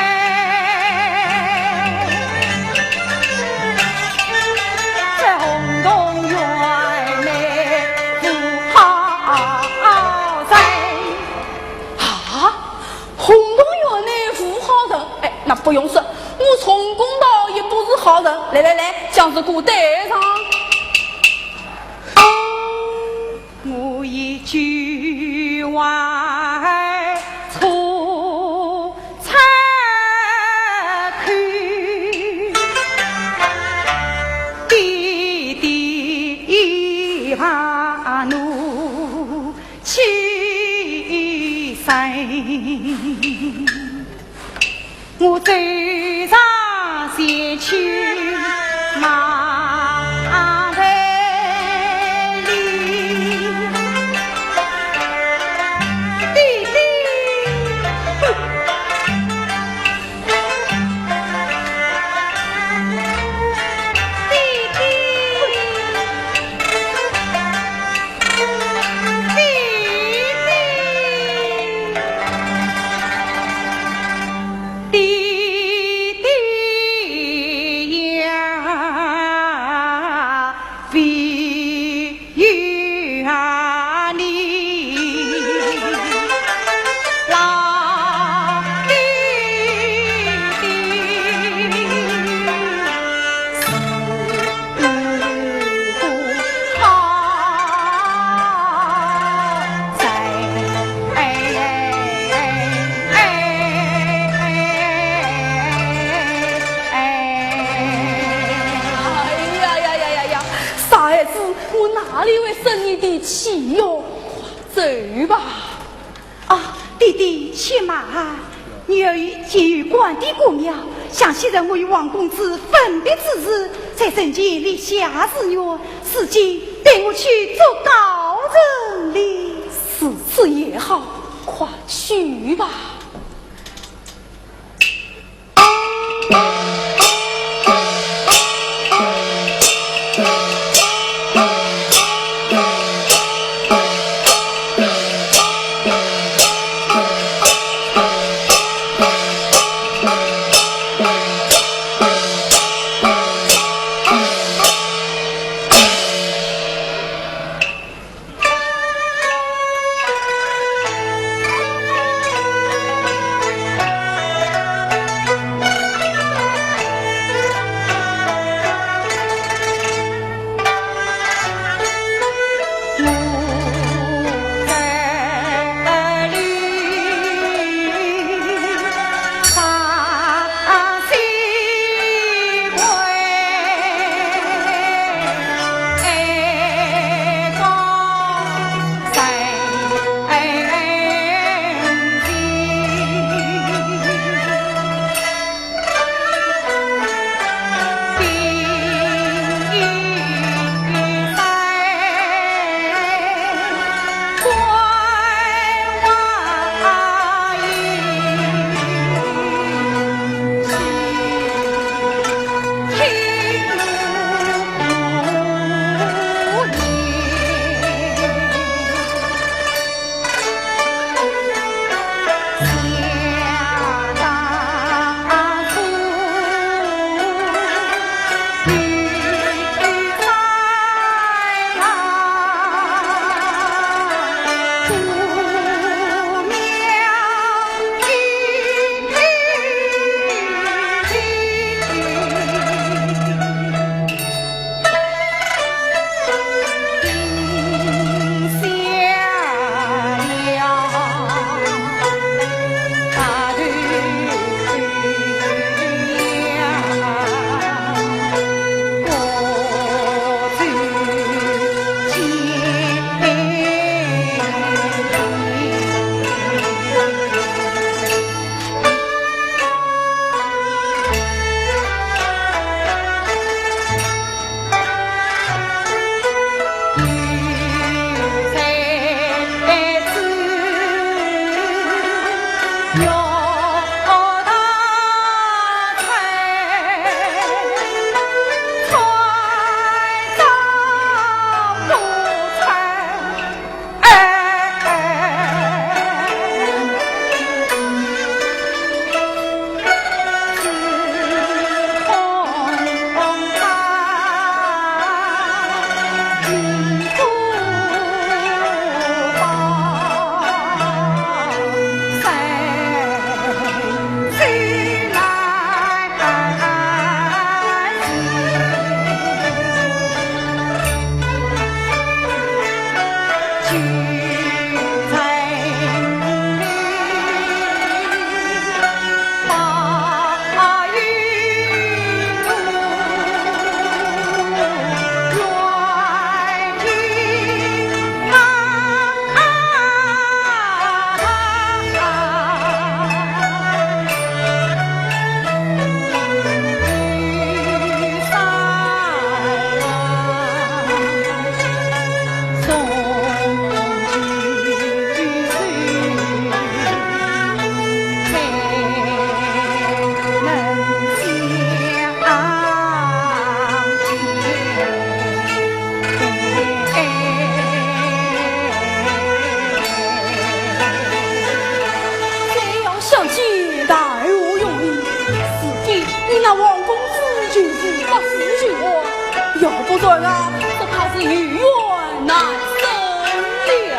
在洪洞院内无好人。啊，洪洞院内无好人？哎，那不用说，我从公道也不是好人。来来来，将这个带上。 我已救外出出口，爹爹一把怒气生。 我走上前去望台里，爹爹，爹爹。 爹爹呀，为有啊你，老爹爹。 哎呀呀呀呀呀！傻孩子，我哪里会生你的气哟？走吧。啊，爹爹，且慢。女儿既有官的姑娘，想昔日我与王公子分别之时，在人间立下誓愿，如今待我去做高人哩。如此也好，快去吧。小姐大有用意，如今你那王公子就是不思进我，要不然啊，只怕是有冤难伸了。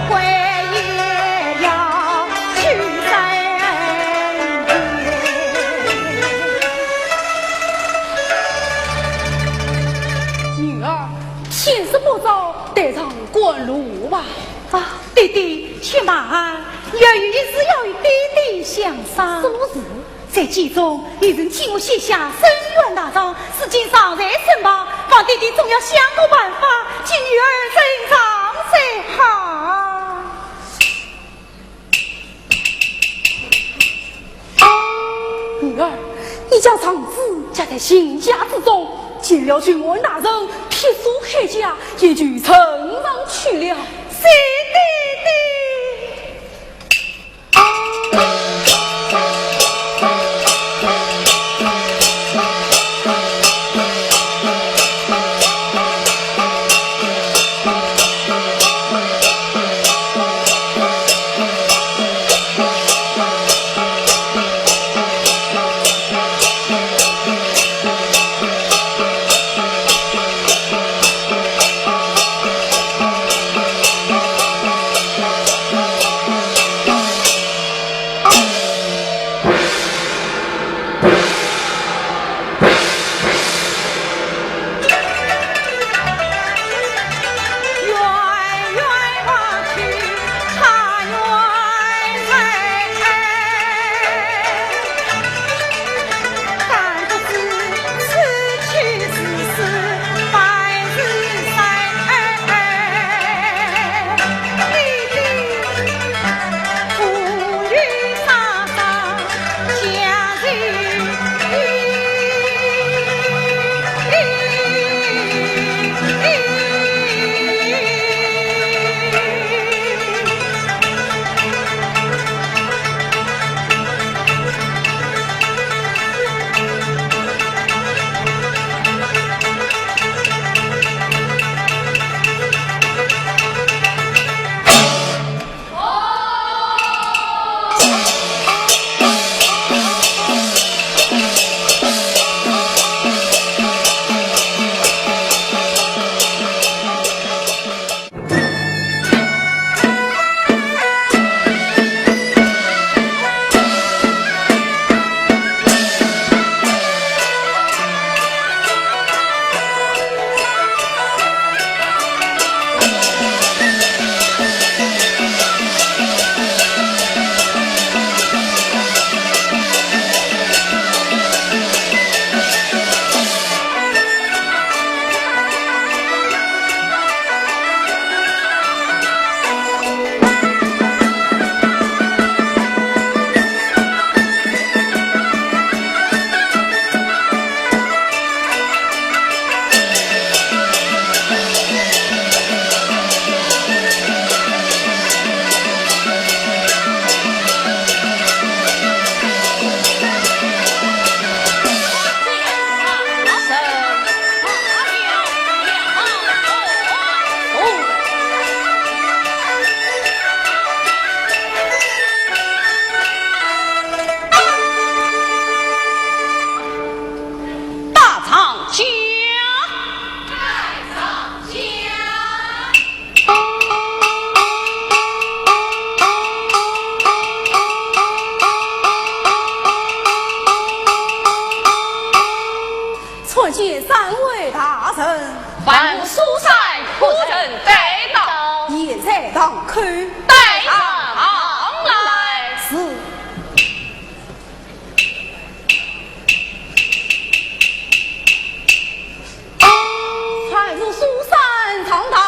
归也要去三年。女儿，天色不早，带上赶路吧。啊，爹爹，且慢，有一事要与爹爹商量。什么事？ 在监中，有人替我写下申冤大状，如今尚在身旁，望爹爹总要想个办法，替女儿伸张才好。女儿，你将状子夹在信夹之中，见了巡按大人，撇书开解，也就呈上去了。是爹爹。 大丈家。大丈家。 参见三位大人。万户疏散，何人带到？现在堂口。带上来。是。万户疏散上堂。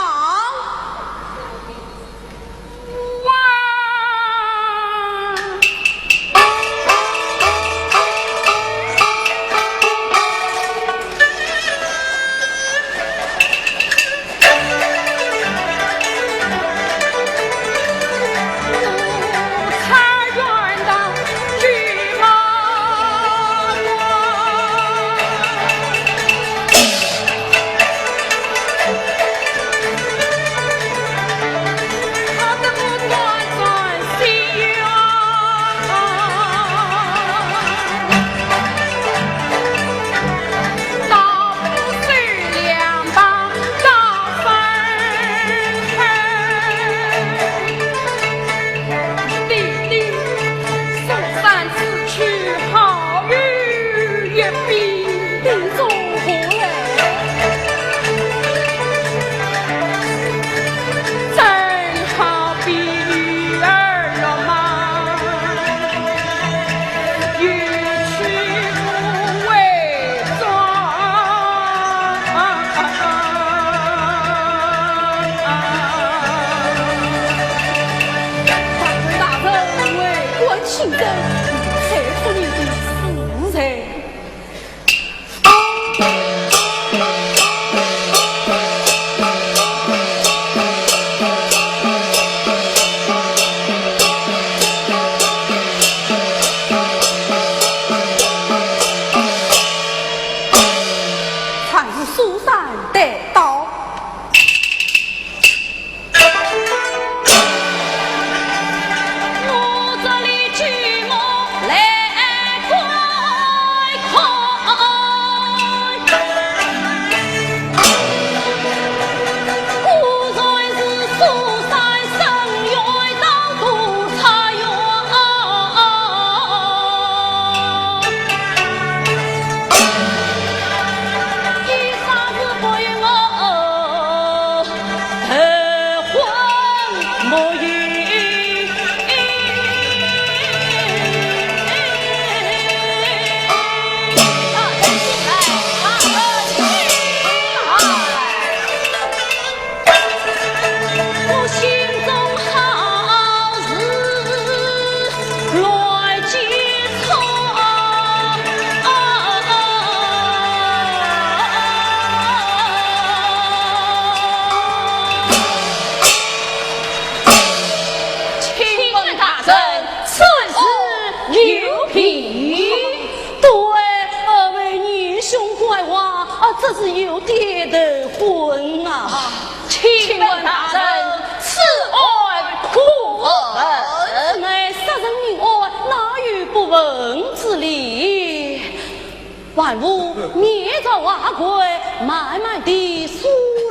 真是有点头昏啊。请问大人，此案可问？此乃杀人命案，哪有不问之理？还不面朝外跪，慢慢地说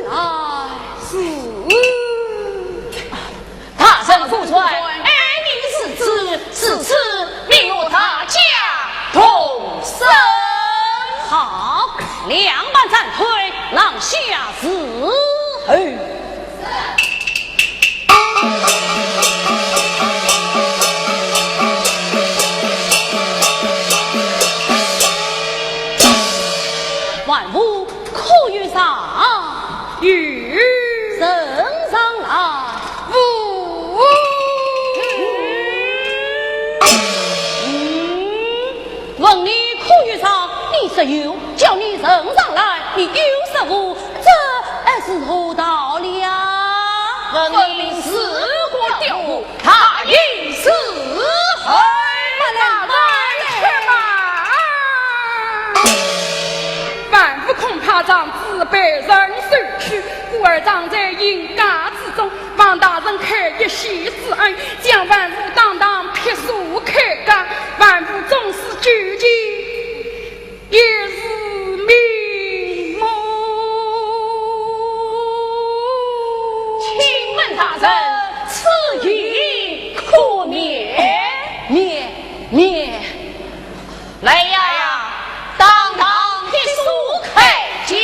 来。是。大人不才，爱民如子，如此命我大家同审。好，两班暂退，让下伺候。还不可有上？ 有。呈上来。无。嗯，问你可有上？你说有，叫你呈上来，你又说无，这，哎，是何道理啊？分明是我刁部， 大人是何？慢来，慢来。还不恐怕长子被人收去，故而藏在阴间之中，望大人开一席之恩，将还不当堂劈首开棺，还不纵使究竟， 也是命么。请问大人，此言可免？免，免。来呀，当堂劈首开讲。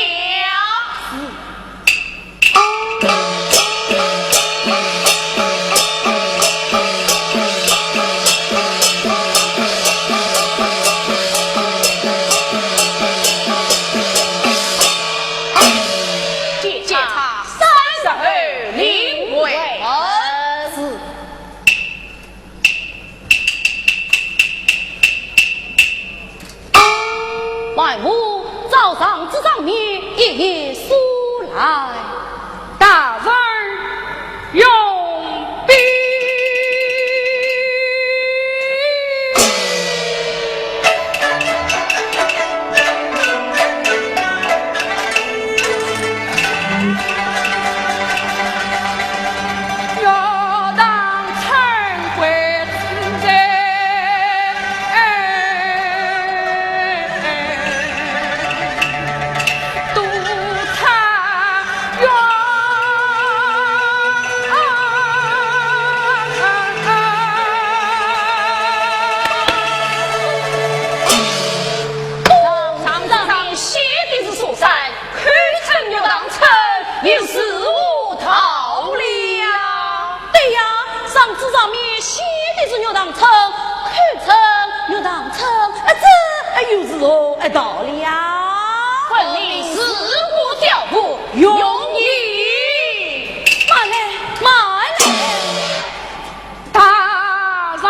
监察三十二令外。是。 还不照上子上面一一说来。大人容禀。 上面写的是苏三，口称玉堂春，又是何道理呀？对呀，上子上面写的是玉堂春，口称玉堂春，哎，这，哎，又是何，哎，道理呀？分明是我刁部用意。慢来，慢来。 大人，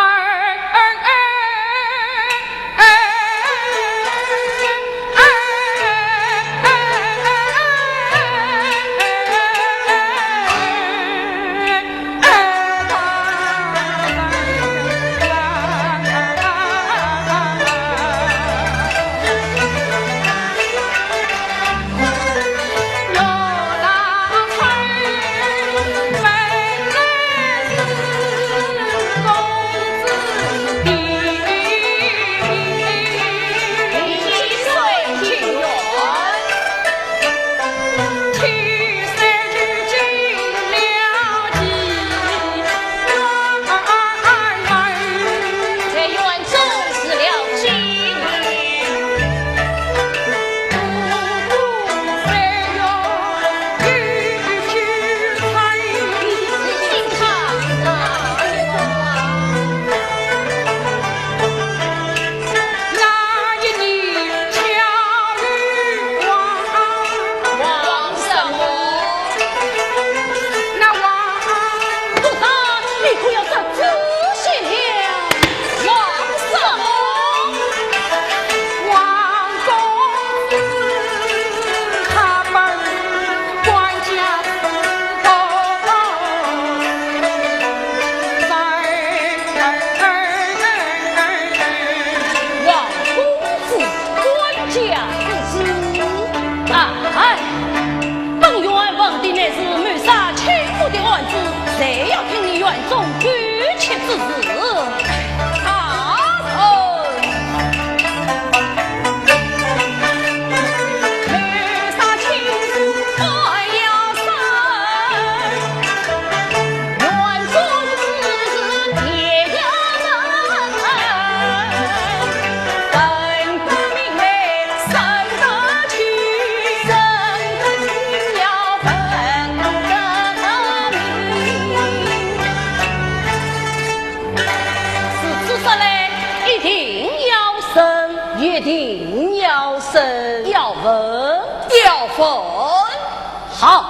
好，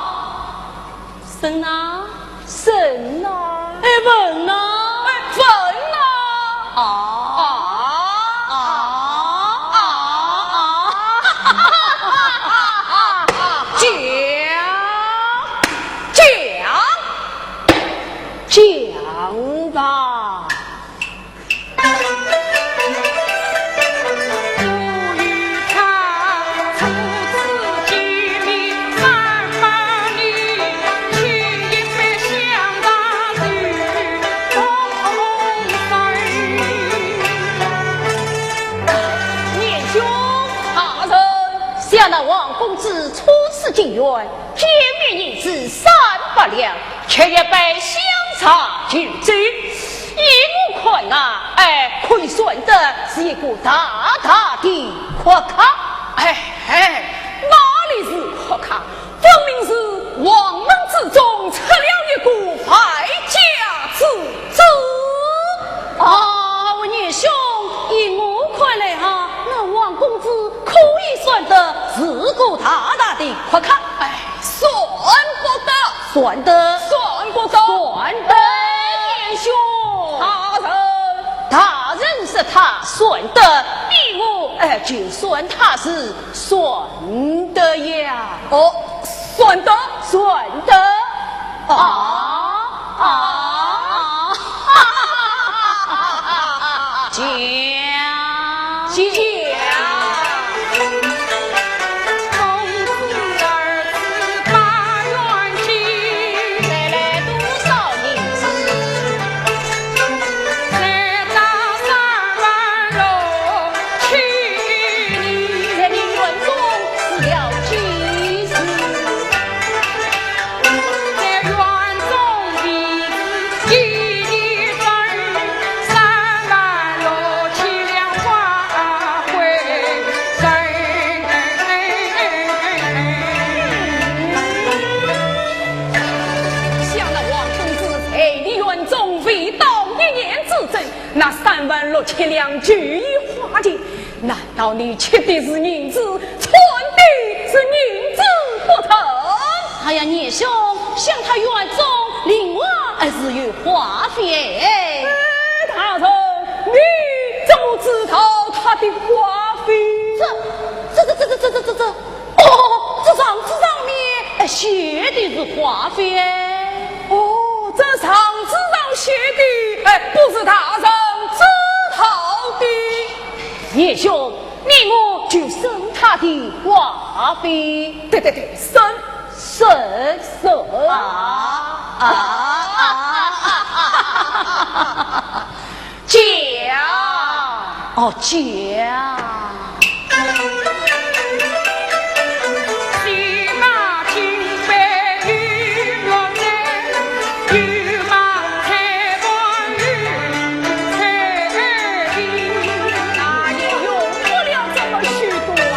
审啊，审啊，哎，问啊，哎，问啊。啊，啊，啊，啊，讲，讲，讲吧。 年兄，大人，想那王公子初次进园，见面银子三百两，吃一杯香茶就走。依我看啊，哎，可以算得是一个大大的阔客。哎，哎，哪里是阔客？ 分明是王门之中出了一个败家之子。啊，年兄，依我看来啊，那王公子可以算得是个大大的阔客。哎，算不得。算得。算不得。算得。哎，年兄。大人。大人说他算得，依我，哎，就算他是 算得呀。哦，算得。算得。啊，啊，讲，讲。公子儿子把元气，带来多少银子？ 在大山万落去，在你园中住了几时？在园中一日一日转，山万落去了花回人。想那王公子在你园中未到一年之久， 那三万六千两就已花尽，难道你吃的是银子，穿的是银子不成？哎呀，年兄，想他园中另外还是有花费。哎，大人，你怎么知道他的花费？这，这，这，这，这，这，这，这， 哦，这状子上面，哎，写的是花费。哦，这状子上写的，哎，不是大人知道的。年兄，你我就审他的花费。对，对，对，审，审，审。啊，啊，啊，啊，啊，啊。 讲。哦，讲。那也用不了这么许多啊。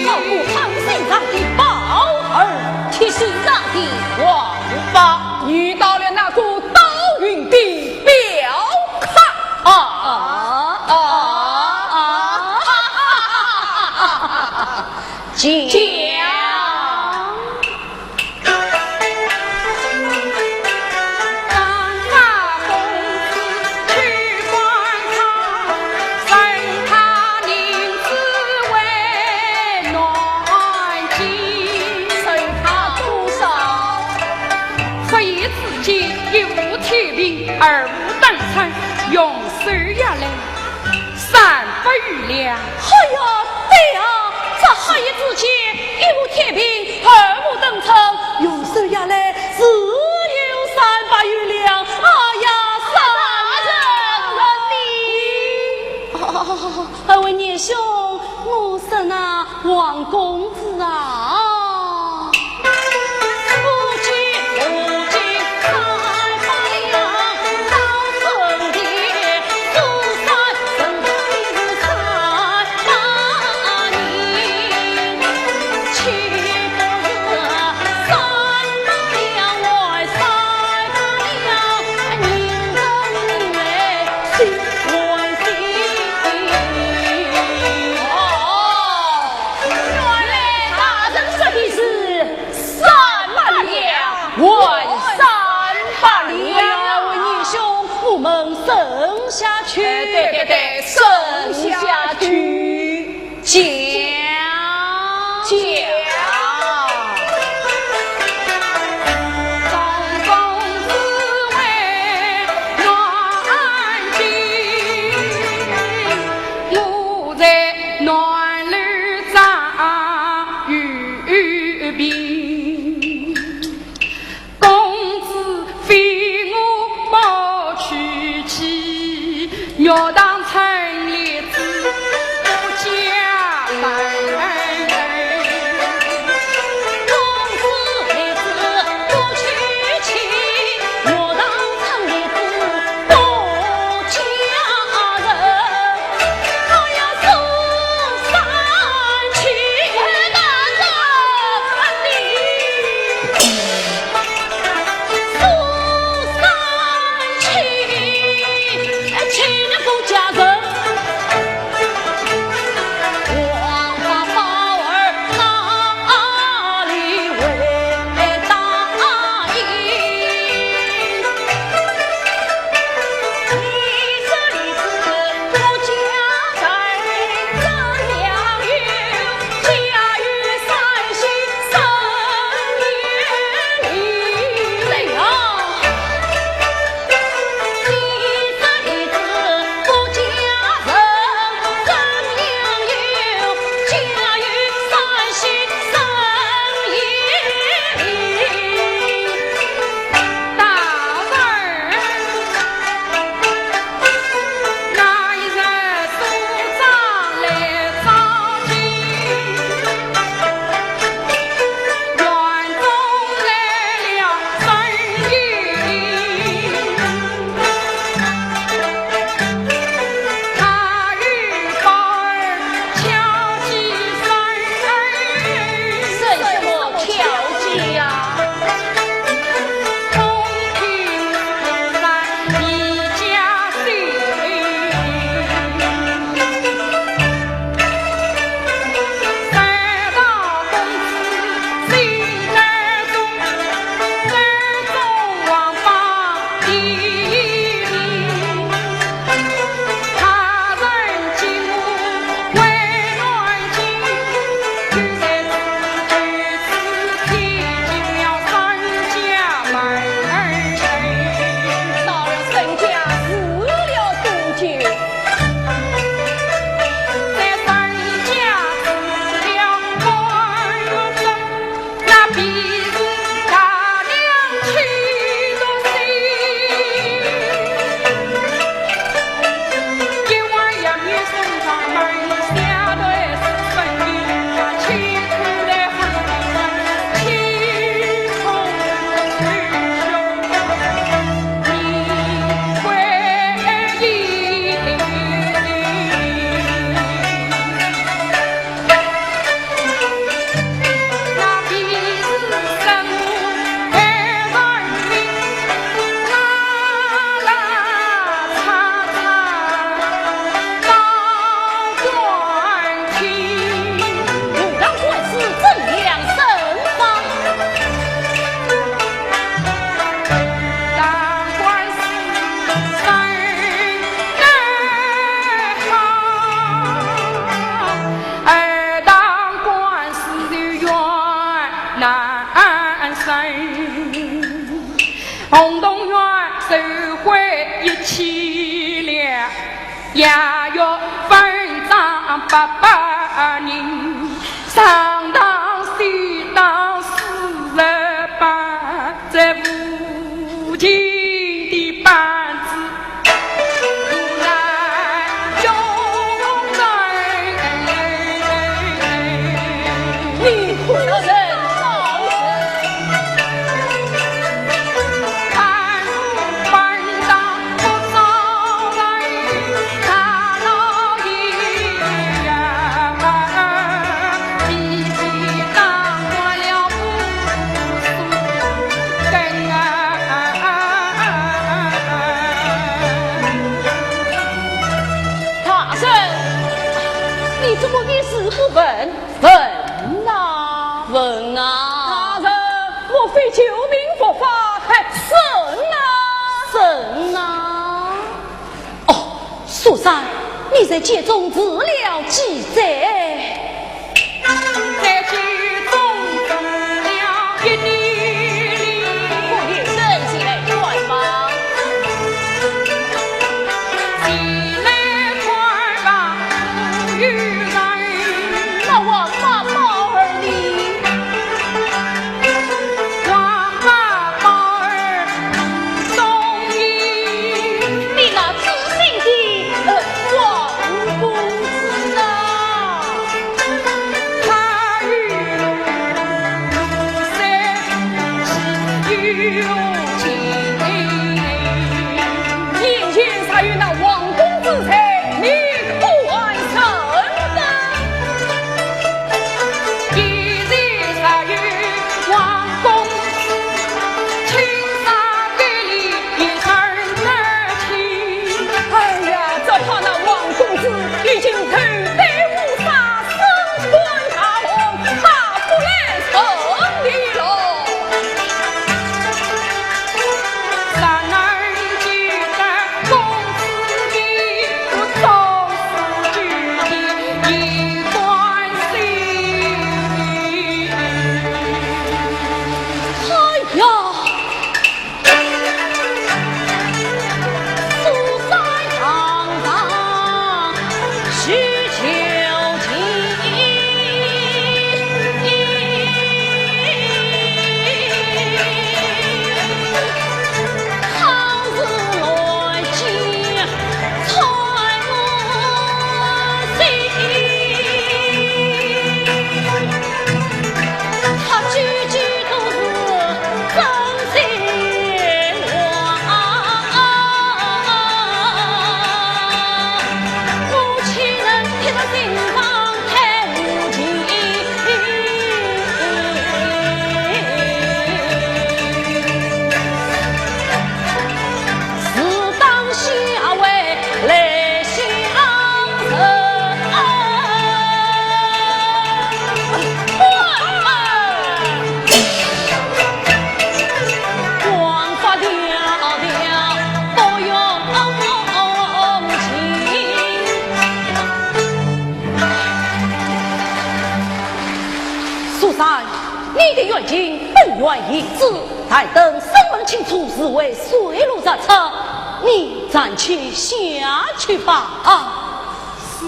照顾好身上的宝儿，贴身上的王八。遇到了那个倒运的表客。啊，啊，啊，啊，啊。 讲。两。哎呀，对啊，这黑夜之间，一无天平，二无灯灯，用算下来是有三百余两。哎呀，杀人！哦，二位年兄，我说那王公子啊。 哦，原来大人说的是三百两，还三百两。哎呀，二位年兄，我们省下去。哎，对对对，省下去。讲，讲。你怎么一字不问？问呐，问啊！大人，莫非救命伏法？哎，审呐，审呐！哦，苏三，你在帖中自了几载？在帖中自了一年。可以登记来看吗？ 那王八宝儿呢？你那知心的，呃，王公子啊！ 眼前尚有那王公子在，你可还认得？眼前尚有王公子，青山对里一身热气。哎呀，只怕那王公子已经头戴乌纱，身穿大红，他不来 城里喽。哎呀！ 苏三，你的冤情本院已知，待等审问清楚，自会水落石出。你暂且下去吧。啊，是。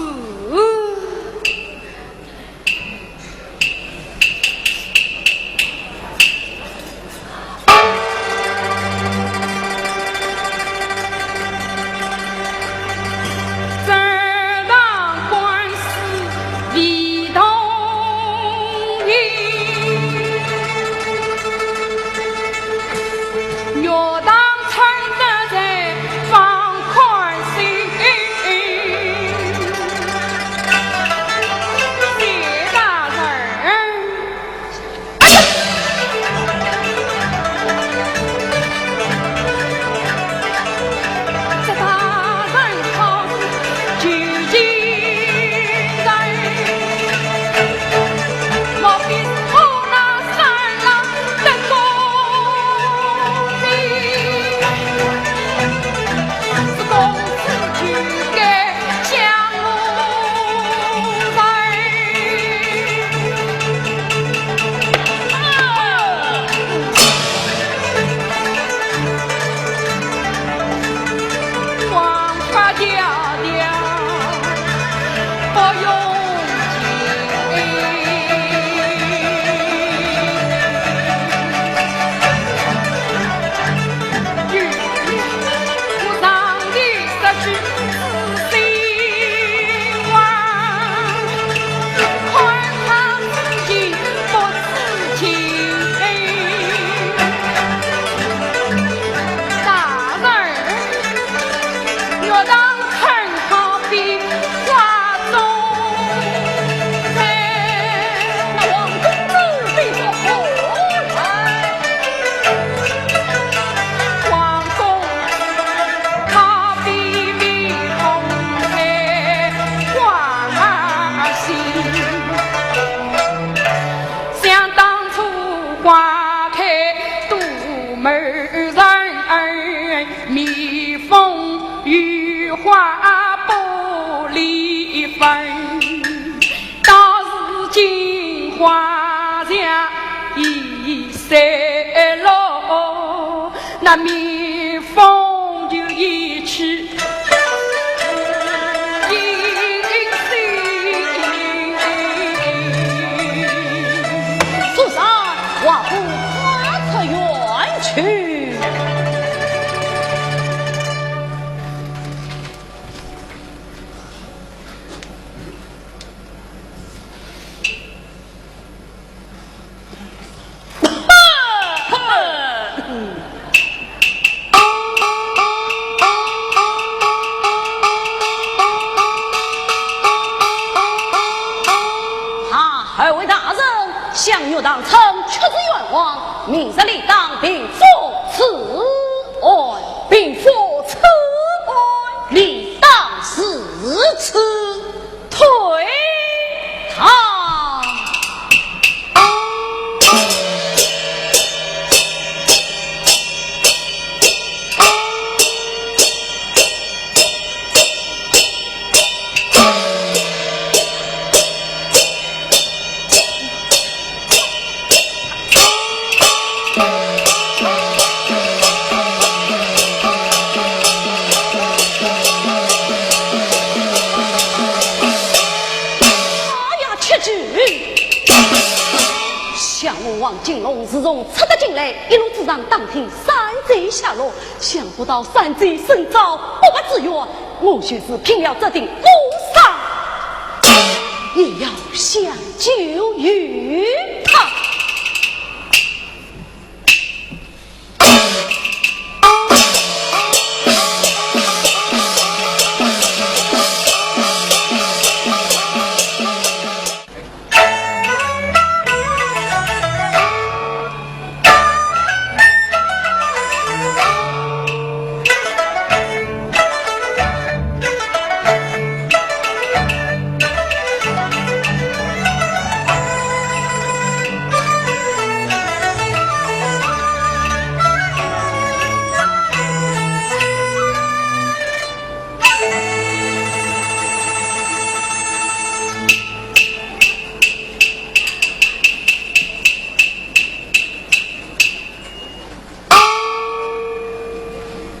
当时金花像已散落，那面风就一去。苏三，还不快出院去？ 啊，二位大人，想岳堂春确是冤枉，明日理当平复此案。平复此案？理当如此。 退堂。哎呀，吃惊！想我王金龙自从出得京来，一路之上打听山贼下落，想不到山贼身遭不白之冤，我就是拼了这顶乌纱，也要相救于他。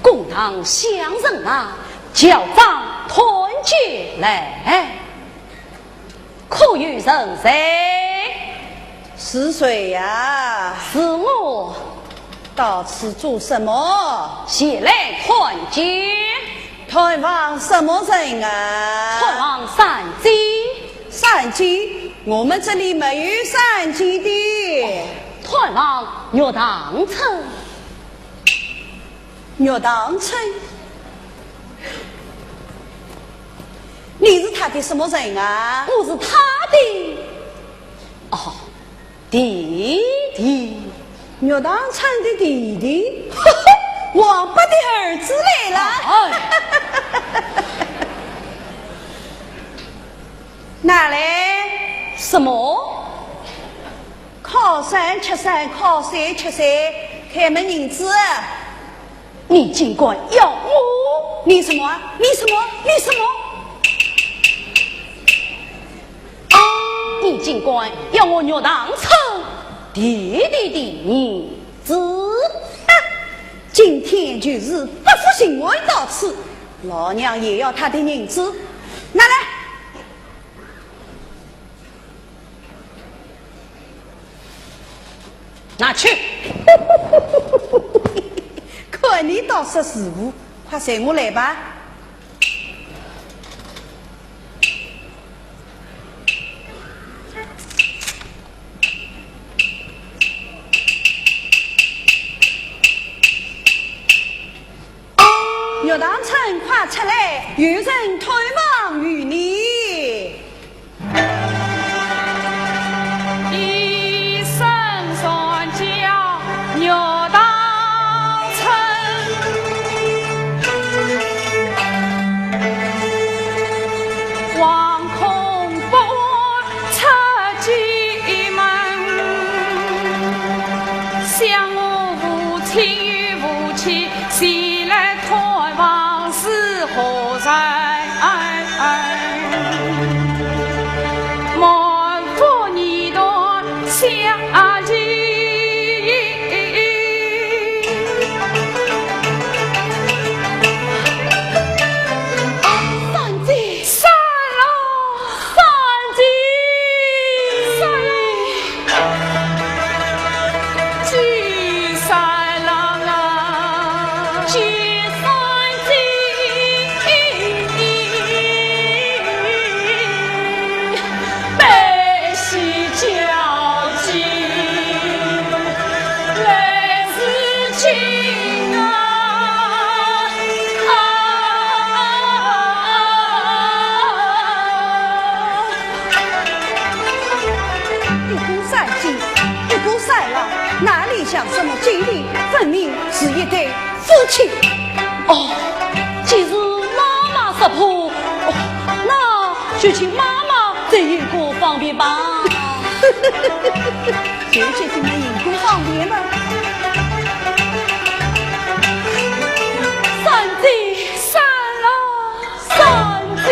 公堂相审啊，校长团结来。 可有人在？是谁呀？是我。到此做什么？前来探监。探望什么人啊？探望山贼。山贼？我们这里没有山贼的。探望岳堂春。 岳堂春，你是他的什么人啊？我是他的，哦，弟弟。岳堂春的弟弟？呵呵，王八的儿子来了。哎。拿来。什么？ 靠山吃山，靠水吃水，开门银子。你竟敢要我？你什么啊？你什么？你什么？你竟敢要我岳堂春弟弟的银子？啊，今天就是伯父行贿到此，老娘也要他的银子，拿来。 拿去。看你倒识时务，快随我来吧。 岳堂春，快出来，有人探望于你。一声传叫岳堂春，惶恐不安 出诛门，想我无亲又无戚，前来探望是何人？三姐，三郎，三姐，三郎，姐，三郎啊，姐，三姐。 悲喜交集，泪似金啊！啊！一个三姐，一个三郎，哪里像什么姐弟？分明是一对 夫妻。哦，既是妈妈识破，哦，那就请妈妈再行个方便吧。姐姐怎么行个方便呢？三姐，三郎，三姐。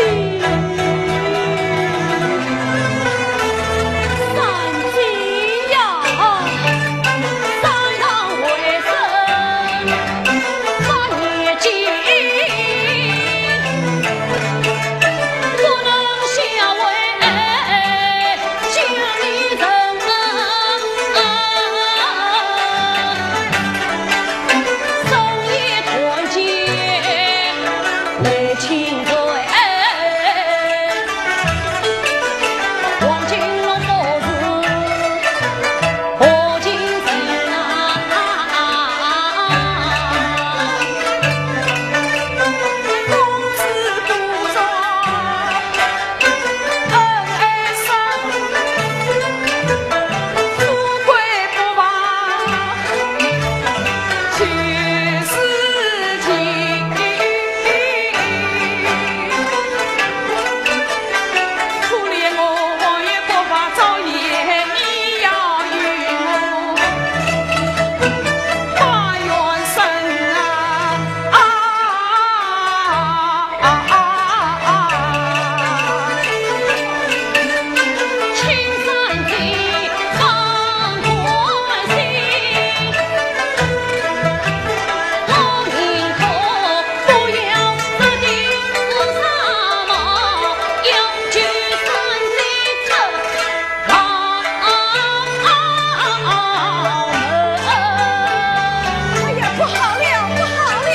哎呀，不好了，不好了！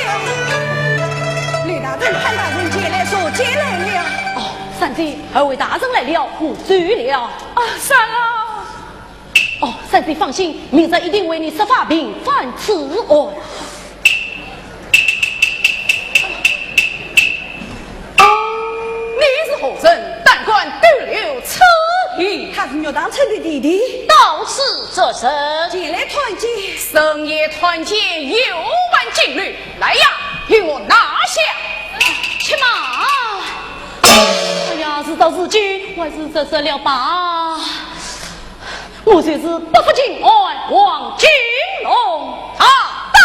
李大人、潘大人，前来坐，前来了。哦，三姐，二位大人来了，我走了。啊，三郎。哦，三姐放心，明日一定为你设法平反此案。 你是何人？胆敢逗留此地？她是玉堂春的弟弟。到此作甚？前来团见。深夜团见，有违禁律。来呀，与我拿下。且慢。哎呀，事到如今，还是直说了吧。 我就是不服秦汉王金龙大胆。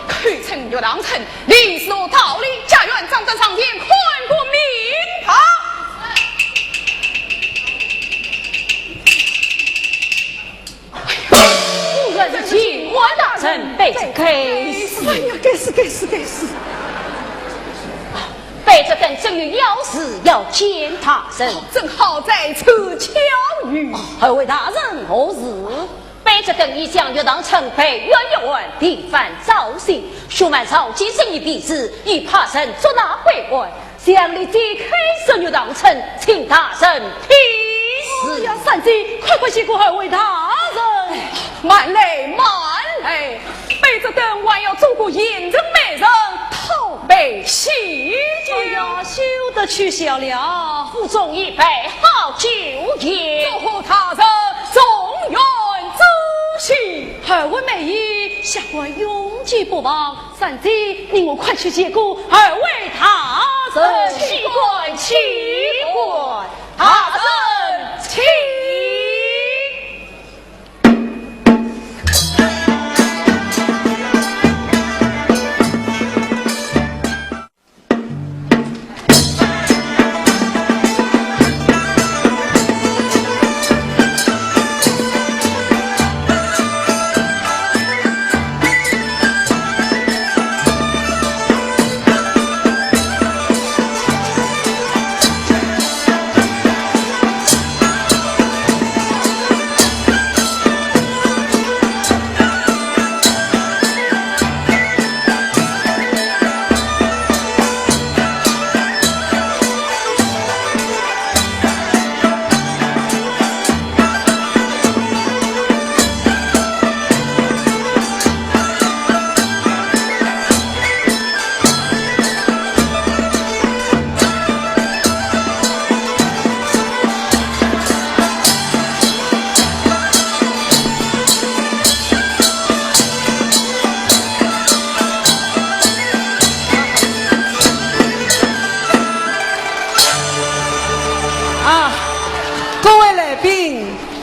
口称玉堂春，你是何道理？家院掌灯上前，看个明白。 我是秦汉大人，卑职该死。哎呀，该死，该死，该死！卑职等真有要事要见大人。哦，正好在此巧遇。哦，二位大人何事？卑职等已将玉堂春判于一案，提翻照审，宣判赵建生已被捕，已派人捉拿归案。 想你这开始玉堂春，请大人批示。哎呀，三姐，快快谢过二位大人。慢来，慢来，卑职等还要做个贤臣美人，讨杯喜酒。哎呀，休得取笑了。府中已备好酒宴，祝贺大人中元之喜。二位美意，下官永记不忘。 三姐，你我快去谢过二位大人。呃，岂敢，岂敢，大人请。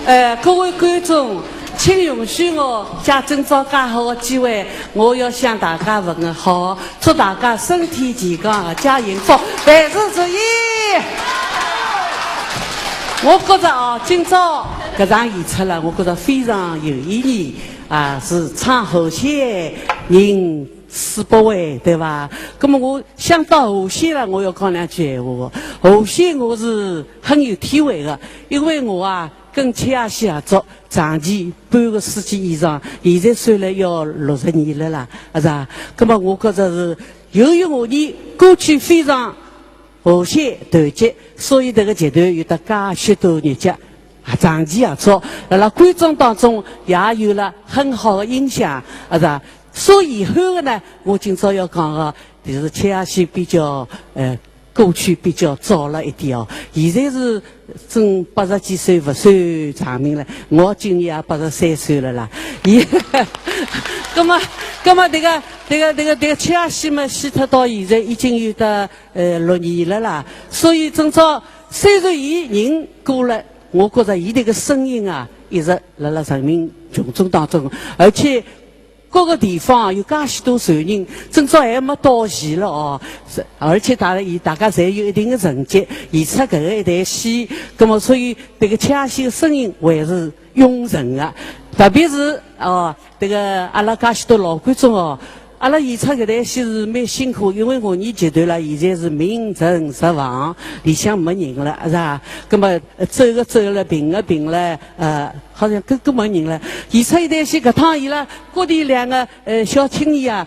呃，各位观众，请允许我借今朝介好个机会，我要向大家问个好，祝大家身体健康，阖家幸福，万事如意。我觉着啊，今朝搿场演出了，我觉着非常有意义啊，是唱和弦，吟诗百味，对伐？那么我想到和弦了，我要讲两句闲话。和弦我是很有体会的，因为我啊， 跟七阿喜合作，长期半个世纪以上，现在算来要六十年了啦，是吧？那么我觉着是，由于我呢过去非常和谐团结，所以这个集团有得介许多日脚，啊，长期合作，辣辣观众当中也有了很好的影响，啊，是吧？所以以后的呢，我今朝要讲个，就是七阿喜比较，呃， 过去比较早了一点哦，现在是正八十几岁，勿算长命了。我今年也八十三岁了啦。也，那么，那么这个，这个，这个，这个七阿喜嘛，死脱到现在已经有得，呃，六年了啦。所以今朝虽然伊人过了，我觉着伊这个声音啊，一直辣辣人民群众当中，而且 各个地方有介许多传人，今朝还没到齐了哦。是，而且大家，大家侪有一定的成绩，演出搿个一台戏，那么所以这个七阿喜的声音还是永存的。特别是哦，这个阿拉介许多老观众哦，阿拉演出搿台戏是蛮辛苦，因为我伲集团了，现在是名存实亡，里向没人了，是吧？那么，呃，走个走了，病个病了，呃， 好像更，更没人了。演出一台戏，搿趟伊拉各地两个，呃，小青年啊，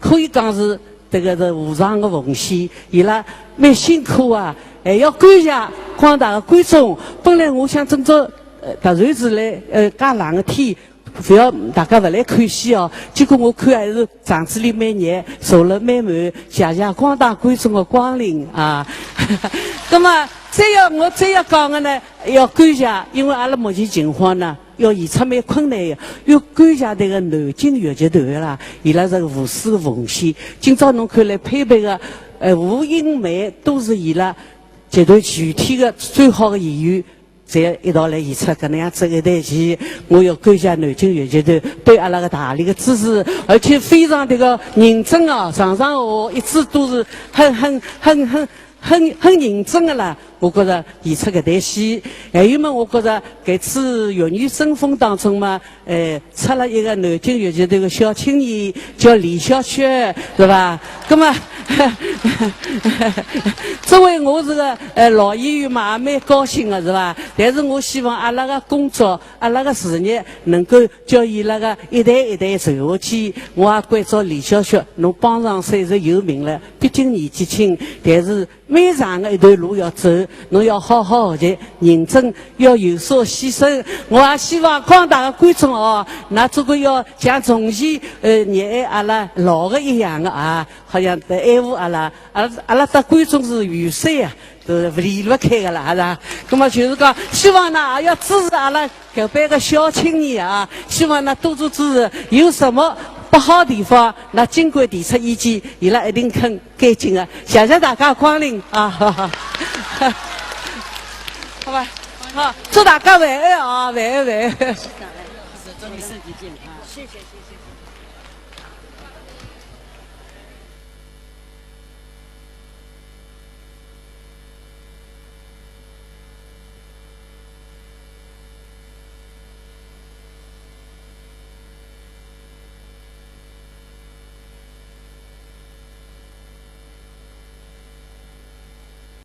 可以讲是这个是无上的奉献，伊拉蛮辛苦啊，还要感谢广大的观众。本来我想今朝，呃，突然之来，呃，介冷的天，勿要大家勿来看戏哦。结果我看还是场子里蛮热，坐了蛮满，谢谢广大观众的光临啊。那么，再要，我再要讲的呢， 要感谢，因为阿拉目前情况呢，要演出蛮困难的，要感谢这个南京越剧团啦，伊拉这个无私的奉献。今朝侬看来配备的，呃，武英梅都是伊拉集团全体的最好的演员，侪一道来演出搿能样子一台戏，我要感谢南京越剧团对阿拉个大力的支持，而且非常这个认真啊，上上下下一直都是很，很，很，很， 很，很认真的啦。我觉着演出搿台戏，还有嘛，我觉着搿次《越女争锋》当中嘛，呃，出了一个南京越剧团个小青年，叫李小雪，是吧？那么，作为我是个，呃，老演员嘛，也蛮高兴的，是吧？但是我希望阿拉个工作，阿拉个事业能够叫伊拉个一代一代传下去。我也关照李小雪，侬帮上岁数有名了，毕竟年纪轻，但是 蛮长的一段路要走，侬要好好学习，认真，要有所牺牲。我也希望广大的观众哦，㑚总归要像从前，呃，热爱阿拉老的一样的啊，好像得爱护阿拉，阿拉，阿拉搭观众是缘分啊，都离勿开的啦，是吧？那么就是讲，希望㑚也要支持阿拉 搿班个小青年啊，希望㑚多多支持，有什么不好地方，㑚尽管提出意见，伊拉一定肯改进个。谢谢大家光临啊！好吧，好，祝大家晚安啊，晚安，晚安。祝你身体健康。谢谢，谢谢。